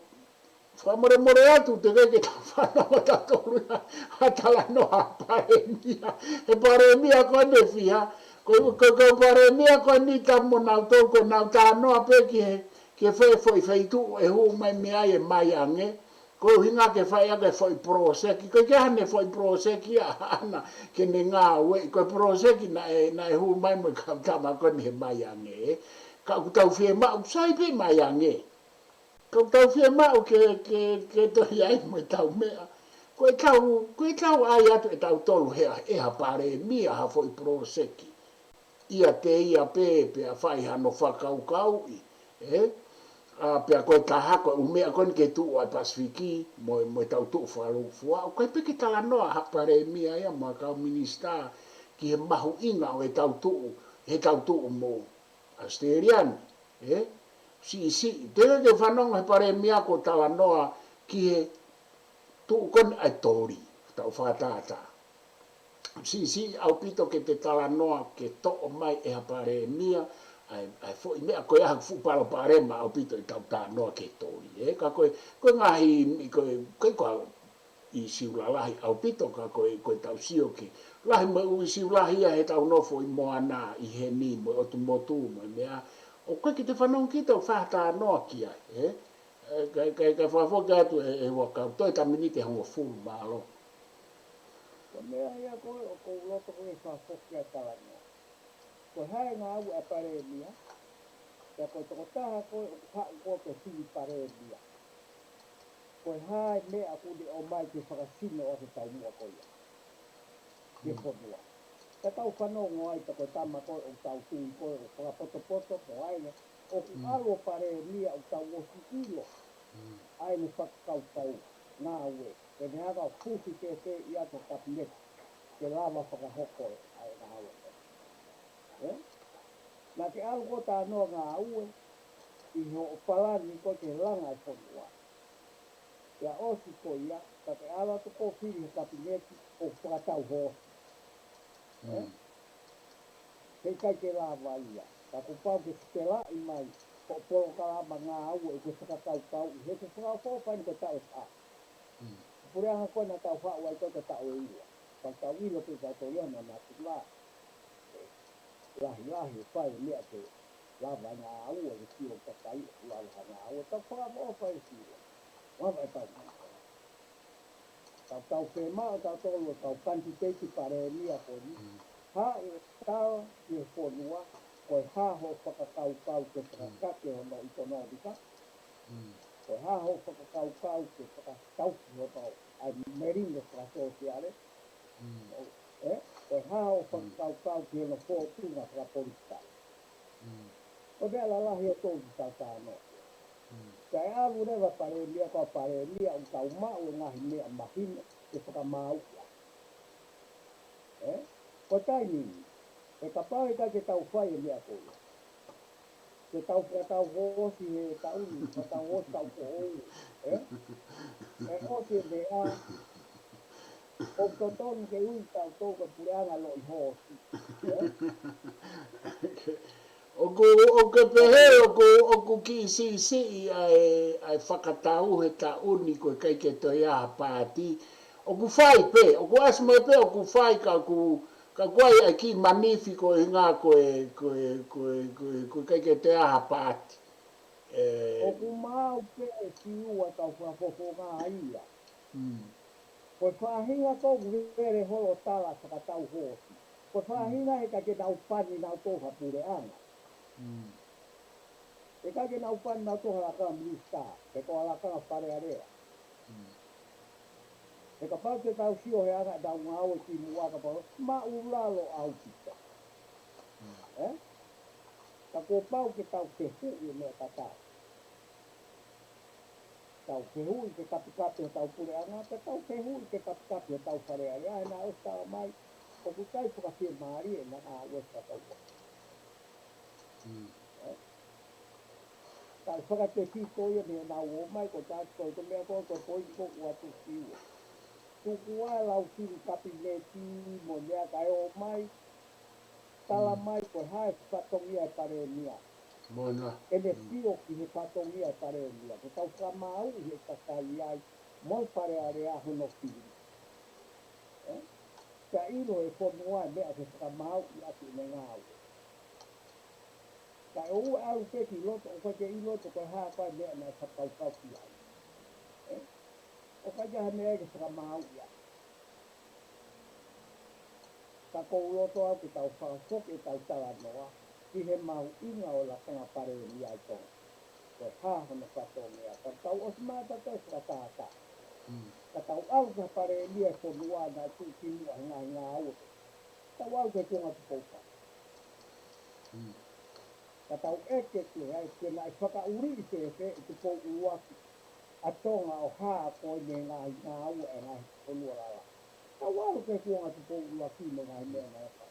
fakamolemole atu teʻeki ke tau fanongo tautolu ia ha talanoa palēmia. He palēmia ko eni ʻe fiha, ko, ko, ko e palēmia ko eni tamu mo nautolu ko ʻenau talanoa pē ki he, ki he fai foʻi feituʻu ʻe hū mai mei ai e mai ange. Ko e ʻuhinga ke fai ʻaki e foʻi polōseki, ko e ʻikai ke ʻi ai hano foʻi polōseki ia ʻaʻana ke ne ngāueʻi, ko e polōseki naʻe, naʻe hū mai mo e kau tama ko eni he mai ange. Ka ʻoku tau fiemaʻu, sai pē mai ange. Ka ʻoku tau fiemaʻu ke, ke, ke toe ʻi ai mo ʻetau meʻa. Ko ʻetau, ko ʻetau ʻai atu ʻe tautolu he, ʻe ha palēmia ha foʻi polōseki. ʻIate ia pē, pea fai hano fakakaukauʻi, ē? ʻA, pea ko e taha, ko e ʻū meʻa ko eni ke tuʻu ʻa e Pasifiki, mo, mo ʻetau tuʻu fakalūkufua, ʻoku ʻikai pē ke talanoa ha palēmia ia mo ha kau minisitā ki he mahuʻinga ʻo ʻetau tuʻu, heʻetau tuʻu mo ʻAositelēlia ni, ē? Siʻisiʻi, teʻeki ke fanongo he palēmia ʻoku talanoa ki he tuʻu ko eni ʻa e toli, tau fakatātā. Siʻisiʻi ʻaupito ke te talanoa ke toʻo mai ʻe ha palēmia, ʻa e, ʻa e foʻi meʻa ko ia ha fuʻu palopalema ʻaupito ʻetau talanoa ki he toli, ē? Ka ko e, ko e ngaahi, ko e, ko e, ko e ʻū ʻīsiu lalahi ʻaupito ka ko e, ko ʻetau sio ki he lahi mo e ʻū ʻīsiu lahi ia heʻetau nofo ʻi Moana, ʻi heni, mo e ʻOtu Motu, mo e meʻa. ʻOku ʻikai ke te fanongo kita ʻoku fai ha talanoa ki ai, ē? ʻE, ka, ka, ka fakafoki atu ē, ē Huʻakau, toe ʻeta miniti ʻe hongofulu, mālō. Ko e meʻa ia ko ē ʻoku ou loto ko ē ke fakafoki atu e talanoa. Ko e hā e ngāue ʻa e palēmia, pea ko e tokotaha ko ē ʻoku haʻu ko ē ke fili palēmia. Ko e hā e meʻa ʻoku ne ʻomai ke fakasino ʻaki e taumuʻa ko ia. Ke Mm. fonua. Ka tau fanongo ai pē ko e tama ko ē ʻoku tau tui ko ē ʻoku fakapotopoto mo ai, ʻoku Mm. ʻalu ʻo palēmia ʻoku tau ʻosi ʻilo. Mm. ʻA ʻene fakakaukau ngāue. Pea ne hanga ʻo fusi fēfē ia ko e kapineti. Ke lava fakahoko ʻa e ngāue. Ē? Naʻa ke ʻalu ko ē ʻo talanoa ngāue, ʻi hoʻo palani ko ē ke langa e fonua. Pea ʻosi ko ia, ka ke ʻalu atu ko ē ʻo fili he kapineti ʻoku fakatau hoosi. Ē? Mm. Heʻikai ke lava ia, ka kuo pau ke sitelaʻi mai, ko e polokalama ngāue ʻoku ke fakakaukauʻi, he ʻoku fakaʻofoʻofa eni ko e taʻu ʻe taha. Mm. Puleʻanga ko ē naʻa tau haʻu ai ko ē ko e taʻu ʻe ua. Pea tau ʻilo pē tautolu ia naʻa nau tula. Lahilahi ʻoku fai e meʻa ke lava e ngāue, ke sio kakai ʻoku lava ha ngāue, tau fakaʻofoʻofa e sio. Lava e kau ngāue. Tau tau fiemaʻu tautolu e kau kanititeiti palēmia ko eni. Mm. Haʻu ʻo tala ki he fonua, ko e hā hoʻo fakakaukau ke Mm. fakakake hono ʻekonōmika. Mm. Ko e hā hoʻo fakakaukau ke fakatauhi hono ʻai melino fakasōsiale. Mm. ʻO, ē? Ko e hā hoʻo Mm. fakakaukau ki hono fōtunga fakapolitikale. Mm. Ko e meʻa lalahi ʻe tolu ke tau talanoa ki ai. Mm. Kae ʻalu leva palēmia, ko e palēmia ʻoku tau maʻu e ngaahi meʻa mahino ke fakamaauʻi ai. Ē? Ko e taimi ni, He kapau ʻe ʻikai ke tau fai e meʻa ko ia, ke tau fakatau hoosi he taʻu ni, fakatau hoosi taʻu foʻou, ē? ʻE ʻosi e meʻa, ʻoku totonu ke ui tautolu ko e puleʻanga loʻi hoosi, ē? ʻOku, ʻoku ke pehē, ʻoku, ʻoku kiʻi siʻisiʻi ʻa e, ʻa e fakatau he taʻu ni ko e ʻikai ke toe ʻi ai ha paati. ʻOku fai pē, ʻoku ʻasi mai pē, ʻoku fai ka ʻoku, ka ʻoku ʻi ai ʻa e kiʻi manifi ko e ʻuhinga ko e, ko e, ko e, ko e, ko e ʻikai ke toe ʻi ai ha paati. ʻE, ʻoku maau pē ʻe Siua tau fakafofonga ia. Mm. Ko e faʻahinga ko ē ʻoku lele holo tala fakatau hoosi. Ko e faʻahinga he ʻikai ke nau pani nautolu ha puleʻanga. Mm. He ʻikai ke nau pani nautolu ha lakanga minisitā, pe ko ha lakanga Fale Alea. Mm. He kapau te tau sio he anga ʻetau ngāue kimuʻa kapau maʻulalo ʻaupito. Mm. Ē? Ka kuo pau ke tau fehuʻi e meʻa tatau. Tau fehuʻi ke kapikapi hotau puleʻanga, ka tau fehuʻi ke kapikapi hotau Fale Alea, he naʻe ʻosi tala mai, ʻoku ʻikai fakafiemālie ʻena ngāue fakatau. Mm. Ē? Kae fakatefito ia mei heʻenau ō mai, ko e taha ko e meʻa ko e, ko e poini ko ē ʻoku ʻatu ki ai. Tuku ā e lau fili kapineti mo e meʻa kae ō mai, tala mai ko e hā e fatongia e palēmia. Mo na. ʻEne sio ki he fatongia e palēmia. Ke tau fakamāuʻi he kakai ai, mo e Fale Alea hono fili. Ē? Ka ʻilo e fonua e meʻa ke fakamāuʻi ʻaki ʻene ngāue. Kae ʻoua ʻe ʻalu pē ki loto, ʻoua ke ʻi loto ko e hā ko e meʻa naʻe fakakaukau ki ai. Ē? ʻOku ʻikai ha meʻa ke fakamāuʻi ai. Ka ʻoku ou loto au ke tau fakafoki ʻetau talanoa ki he mahuʻinga ʻo e lakanga palēmia ʻi Tonga. Ko e hā hono fatongia, ka tau ʻosi mai ʻetau fakatātā. Mm. Ka tau ʻalu ki he palēmia e fonua naʻe tuʻu kimuʻa he ngaahi ngāue. Tau ʻalu ki he kuonga Tupou Fā. Mm. Ka tau ʻeke ki ai, pe naʻe fakaʻuliʻi fēfē ʻe Tupou ʻUluaki ʻa Tonga ʻo hā ko eni e ngaahi ngāue e ngaahi fonua lalahi. Tau ʻalu ki he kuonga Tupou ʻUluaki mo e ngaahi meʻa naʻe fai.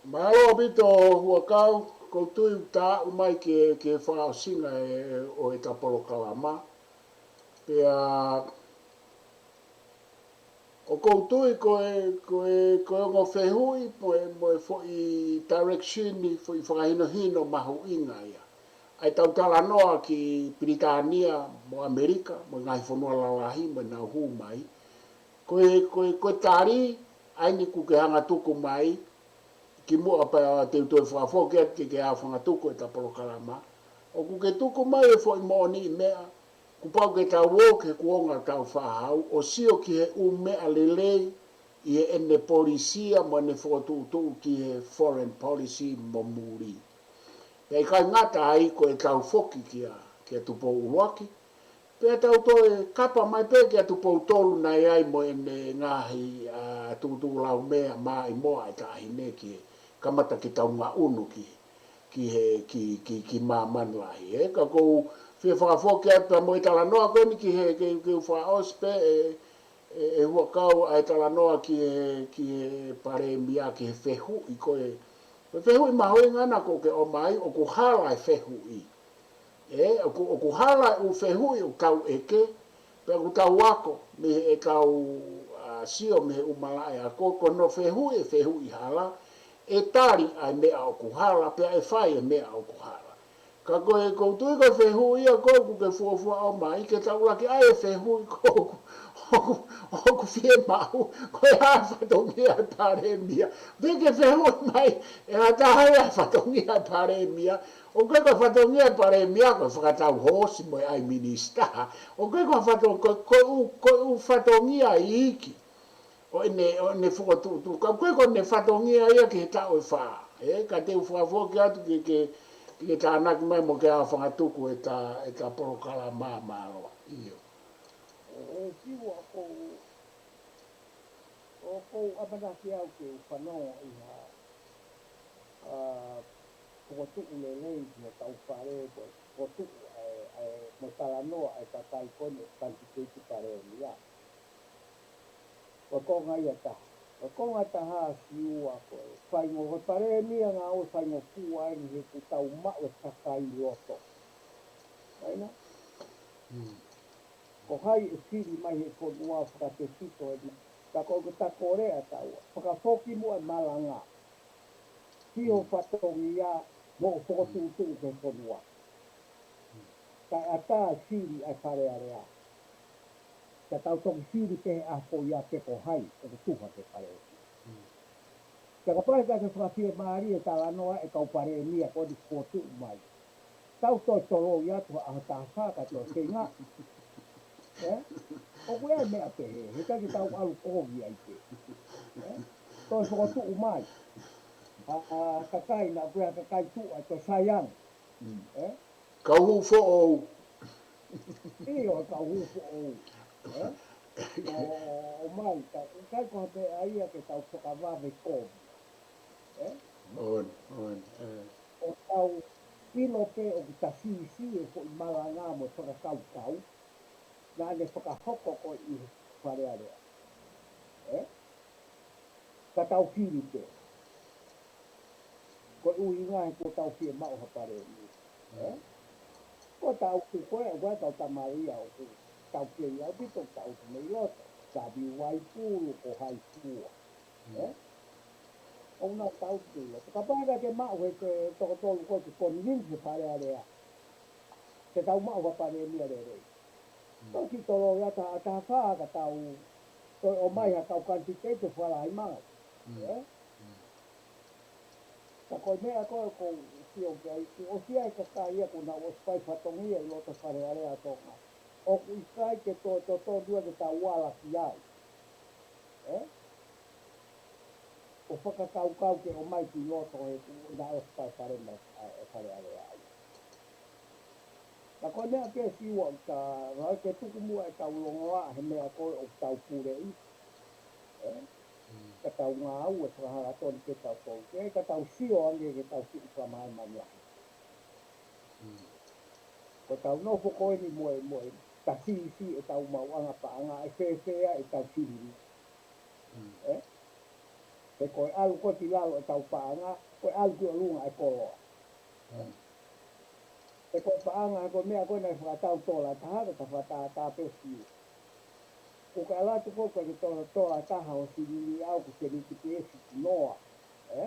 Mālō ʻaupito Huʻakau, ʻoku ou tui ʻoku tau aʻu mai ki he, ki he fakaʻosinga e, ʻo ʻeta polokalama. Pea ʻoku ou tui ko e, ko e, ko e ongo fehuʻi, mo e, mo e foʻi direction ni, foʻi fakahinohino mahuʻinga ia. ʻA ʻetau talanoa ki Pilitānia, mo ʻAmelika, mo e ngaahi fonua lalahi, mo ʻenau hū mai. Ko e, ko e, ko e tali, ʻa eni ʻoku ke hanga tuku mai, kimuʻa pea te u toe fakafoki atu ke ke hanga tuku ʻeta polokalama. ʻOku ke tuku mai e foʻi moʻoniʻi meʻa, kuo pau ke tau ō ki he kuonga tau fāhau, ʻo sio ki he ʻū meʻa lelei, ʻi heʻene polisi ia mo ʻene fokotuʻutuʻu ki he foreign policy mo muli. Pea ʻikai ngata ai ko ʻetau foki kia, kia Tupou ʻUluaki, pea tau toe kapa mai pē kia Tupou Tolu naʻe ʻi ai mo ʻene ngaahi, ʻa, tuʻutuʻu laumea maʻimoa e taʻahine ki he kamata ke tau ngaʻunu ki, ki he, ki, ki, ki māmani lahi. Ē, ka ʻoku ou fie fakafoki atu pea mo e talanoa ko eni ki he, ke, ke u fakaʻosi pē ʻe, ʻe, ʻe Huʻakau ʻa e talanoa ki he, ki he palēmia, ki he fehuʻi ko e, ko e fehuʻi mahuʻinga naʻa ke ʻomai, ʻoku hala e fehuʻi. Ē, ʻoku, ʻoku hala e ʻū fehuʻi ʻoku tau ʻeke, pea ʻoku tau ako, mei heʻetau, ʻa, sio mei he ʻū malaʻe ako, ko hono fehuʻi e fehuʻi hala, ʻe tali ʻa e meʻa ʻoku hala, pea ʻe fai e meʻa ʻoku hala. Ka ko e, ʻoku ou tui ko e fehuʻi ia ko ē ʻoku ke fuofua ʻomai, ke tau ʻuluaki ʻai e fehuʻi ko ē ʻoku, ʻoku, ʻoku fiemaʻu, ko e hā e fatongia e palēmia. Pea ke fehuʻi mai, ʻe ha taha ia e fatongia e palēmia. ʻOku ʻikai ko e fatongia e palēmia ko e fakatau hoosi mo e ʻai minisitā. ʻOku ʻikai ko e fato-, ko, ko e ʻū, ko e ʻū fatongia iiki ʻo ʻene, ʻo ʻene fokotuʻutuʻu. Ka ʻoku ʻikai ko ʻene fatongia ia ki he taʻu ʻe fā. Ē, ka te u fakafoki atu ke, ke, ke tānaki mai mo ke hanga tuku ʻeta, ʻeta polokalama, mālō. ʻIo. ʻE, ʻe Siua, ʻoku ou, ʻoku ou ʻamanaki au ke u fanongo ʻi ha, ʻa, fokotuʻu lelei ki hotau fale, ko e fokotuʻu ʻa e, ʻa e, mo e talanoa ʻa e kakai ko eni ʻoku kandikeiti palēmia. Ko Ko e konga ia ʻe taha. Ko e konga ʻe taha, Siua, ko e faingofua, ko e palēmia ngāue faingofua eni he kuo tau maʻu e kakai loto. Aina? Ko hai ʻe fili mai he fonua ʻo fakatefito ena? Ka ko e takolea ʻa taua. Fakafoki muʻa e malanga. Sio fatongia mo fokotuʻutuʻu ki he fonua. Kae ʻatā e fili ʻa e Fale Alea. Ka tau toki fili pē he ʻaho ko ia pe ko hai ʻoku tuha ki he palēmia. Ka kapau ʻe ʻikai ke fakafiemālie e talanoa ʻa e kau palēmia ko eni kuo tuʻu mai, tau toe toloi atu ha ʻaho taha fā ka toe feinga. ʻE? ʻOku ʻi ai e meʻa pehē, he ʻikai ke tau ʻalu kovi ai pē. ʻE? Toe fokotuʻu mai. ʻA, ʻa, kakai naʻa ʻoku ʻi ai ha kakai tuʻa, toe sai ange. ʻE? Kau hū foʻou. ʻIo, kau hū foʻou. ʻE? ʻO, ʻo, ʻomai, ka, ʻikai ko ha meʻa ia ke tau fakavave kovi. ʻE? ʻOni, ʻoni, ʻe. ʻO tau ʻilo pē ʻoku ta siʻisiʻi e foʻi malanga mo e fakakaukau naʻa ne fakahoko ko ē ʻi he Fale Alea. ʻE? Ka tau fili pē. Ko e ʻuhinga he kuo tau fiemaʻu ha palēmia. ʻE? Ko e tau ku ko ē, ko e tau tamalia ʻoku tau kei ʻaupito, tau ku mei loto. Sabi Uaipulu, ko hai fua. ʻE? ʻOku nau tau kei loto. Kapau ʻe ʻikai ke maʻu he ke toko tolu ko ē ke convince e Fale Alea ke tau maʻu ha palēmia lelei. Tau kiʻi toloi atu ha ʻaho taha fā ka tau toe ʻomai ha kau kanititeiti ʻo fakalahi mai. ʻE? Ka ko e meʻa ko ē ʻoku ou sio ki ai, kuo ʻosi ʻi ai e kakai ia kuo nau ʻosi fai fatongia ʻi loto Fale Alea ʻa Tonga. ʻOku ʻikai ke toe totonu ia ke tau ala ki ai. ʻE? ʻO fakakaukau ke ʻomai ki loto he kuo nau ʻosi fai fatongia ʻa e Fale Alea ai. Ka ko e meʻa pē Siua ʻoku ta, ʻai ke tuku muʻa e tau longoaʻa he meʻa ko ē ʻoku tau puleʻi. ʻE? Ka tau ngāue fakahala tonu ke tau tau ke, ka tau sio ange ke tau siʻi fakamāmani lahi. Ko e tau nofo ko eni mo e, mo e, ta siʻisiʻi e tau maʻuʻanga paʻanga ʻe fēfē ʻa e tau fili. ʻE? He ko e ʻalu ko ē ki lalo e tau paʻanga, ko e ʻalu ki ʻolunga e koloa. He ko e paʻanga, he ko e meʻa ko ē naʻe fakatau tola taha, ka ta fakatātā pē Siua. Ko e ʻalu atu ko ē ko e tola, tola taha ʻo Silini au ko Seniti Pesi ki Noa. ʻE?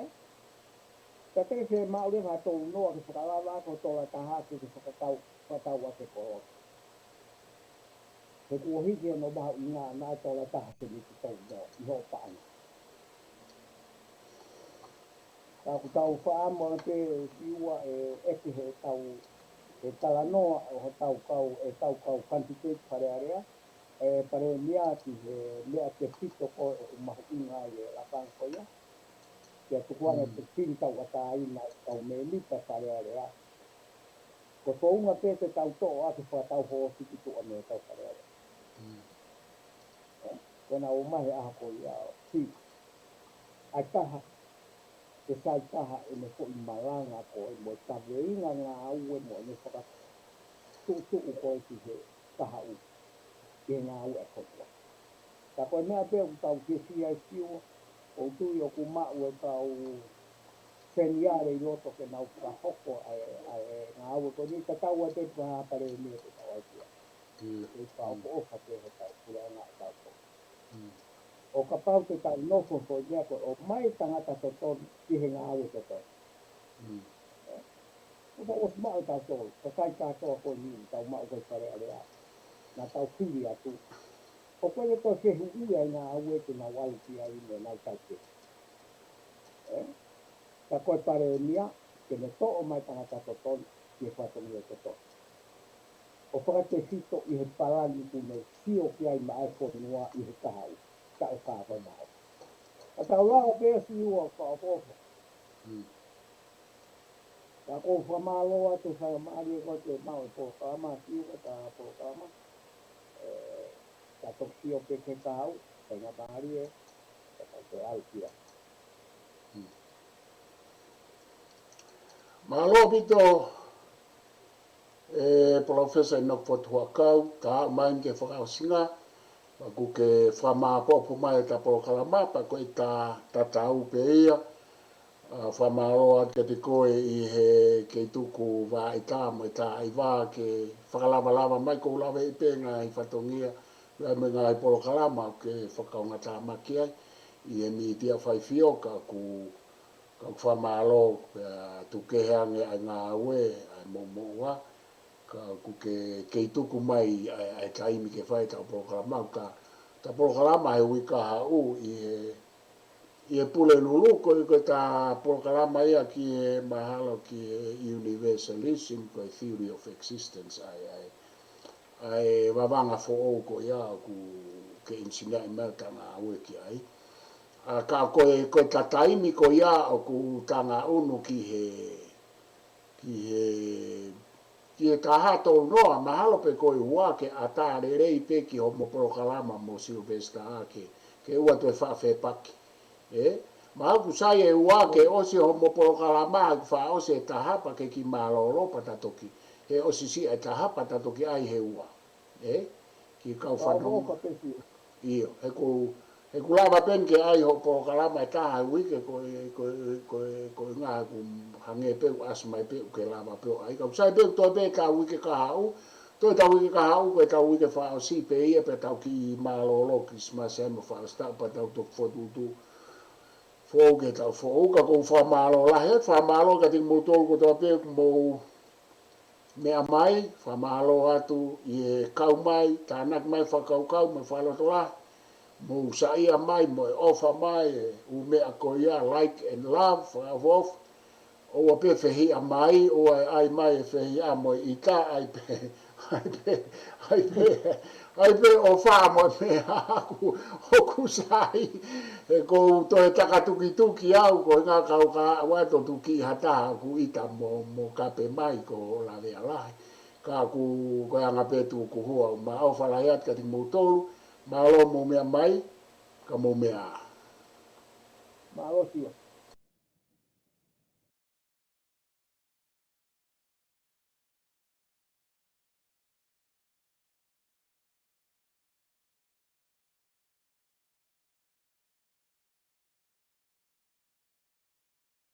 Ka te ke maʻu leva ha tolu noa ke fakalava ko e tola taha ke ke fakatau, fakatau ʻa e koloa. He kuo hiki hono mahuʻinga ʻa e tola taha Seniti tolu noa ʻi hoʻo paʻanga. Ka ʻoku tau faʻa mo pē Siua ʻe ʻeke he tau, he talanoa ʻo hotau kau, ʻe tau kau kanititeiti Fale Alea, ʻe palēmia ki he meʻa tefito ko ē ʻoku mahuʻinga ai e lakanga ko ia. Kia tukuana te fili tauʻatāina e kau mēmipa Fale Alea. Ko e founga pē ke tau toʻo ʻa e fakatau hoosi ki tuʻa mei he kau Fale Alea. Ko ena ʻo mai he ʻaho ko ia ʻo fili. ʻAi taha, ke sai taha ʻene foʻi malanga ko ē mo e kaveinga ngāue mo ʻene fakatuʻutuʻu ko ē ki he kahaʻu, ki he ngāue ʻa e koloa. Ka ko e meʻa pē ʻoku tau fiefia ai Siua, ʻoku ou tui ʻoku maʻu e kau seniale ʻi loto ke nau fakahoko ʻa e, ʻa e ngāue ko eni tatau ai pē pe ko e hā palēmia te tau ʻai ki ai. Ke fakaʻofoʻofa pē hotau puleʻanga ʻa tautolu. ʻO kapau te tau nofo ko ia ko e ʻomai tangata totonu ki he ngāue totonu. ʻE? ʻOku tau ʻosi maʻu tautolu, kakai kātoa ko eni, tau maʻu ko ē Fale Alea. Naʻa tau fili atu. ʻOku ʻikai ke toe fehuʻia e ngāue ke nau ʻalu ki ai mo nau tau pē. ʻE? Ka ko e palēmia, ke ne toʻo mai tangata totonu, ki he fatongia totonu. ʻO fakatefito ʻi he palani ʻoku ne sio ki ai maʻa e fonua ʻi he kahaʻu, ka ʻo ka ko e maʻu. Ka tau lava pē Siua ʻo fakaʻofoʻofa. Ka ʻoku ou fakamālō atu he faingamālie ko ē ke maʻu e polokalama Siua, ka polokalama. ʻE, ka toki sio pē ki he kahaʻu, faingamālie, ka tau toe ʻalu ki ai. Mālō ʻaupito, ʻe Palōfesa ʻInoke Fotu Huʻakau, ka mai ke fakaʻosinga, Pea ʻoku ke fakamāʻopoʻopo mai ʻeta polokalama, pea ko ʻeta tatau pē ia. ʻA, fakamālō atu kiate koe ʻi he kei tuku vaʻeta mo e tā ʻi vā ke fakalavalava mai, ʻoku ou lave ʻi pē ngaahi fatongia, pea mo e ngaahi polokalama ʻoku ke fakaongoʻi tāmaki ai ʻi he mītia faifio, ka ʻoku, ka ʻoku fakamālō, pea tuku kehe ange ʻa e ngāue, ʻa e moʻumoʻua, ka ʻoku ke kei tuku mai ʻa e, ʻa e taimi ke fai ʻeta polokalama, ka ʻeta polokalama he uike kahaʻu ʻi he, ʻi he Pulelulu, ko e, ko ʻeta polokalama ia ki he mahalo ki he universalism, ko e theory of existence, ʻa e, ʻa e, ʻa e vavanga foʻou ko ia ʻoku ke ʻinisiniaʻi mai ʻeta ngāue ki ai. ʻA, ka ko e, ko ʻeta taimi ko ia ʻoku tangaʻunu ki he, ki he, ki he taha tolu noa, mahalo pē ko e ua ke ʻatā lelei pē ki hoʻomo polokalama mo Sylvester ʻa ke, ke ʻoua toe faʻa fepaki. Ē? Mahalo ʻoku sai e ua ke ʻosi hoʻomo polokalama, ʻoku faʻa ʻosi e taha pea ke kiʻi mālōlō pea ta toki. He ʻosi siʻa e taha pea ta toki ʻai he ua. Ē? Ki kau fanongo. ʻIo, he ʻoku, he ʻoku lava pē ke ʻai hoʻo polokalama ʻe taha he uike, ko e, ko e, ko e, ko e ngaahi ʻoku hangē pē ʻoku ʻasi mai pē ʻoku ke lava pē ʻo ʻai. Ka ʻoku sai pē ʻoku toe pē ʻeta uike kahaʻu, toe ʻeta uike kahaʻu, ko ʻeta uike fakaʻosi pē ia, pea tau kiʻi mālōlō Kilisimasi ai mo fakaʻosi taʻu pea tau toki fokotuʻutuʻu foʻou ki he taʻu foʻou, ka ʻoku ou fakamālō lahi, fakamālō kiate kimoutolu kotoa pē ʻoku mou meʻa mai, fakamālō atu ʻi he kau mai, tānaki mai fakakaukau mo e fakalotolahi, mou saiʻia mai, mo e ʻofa mai, ʻū meʻa ko ia, like and love, fakaʻofoʻofa, ʻoua pē fehiʻa mai, ʻoua ʻe ʻai mai e fehiʻa mo e ʻita, ʻai pē, ʻai pē, ʻai pē, ʻai pē ʻofa mo e meʻa ʻoku, ʻoku sai, he ʻoku ou toe takatukituki au, ko e ngaahi kau ka ʻoua toe tuki ha taha ʻoku ʻita mo, mo kape mai ko Lavea Lahi. Ka ʻoku, ko e anga pē tuku hua, ʻoku ma ʻofa lahi atu kiate kimoutolu, mālō mou meʻa mai, ka mou meʻa ā. Mālō Sio.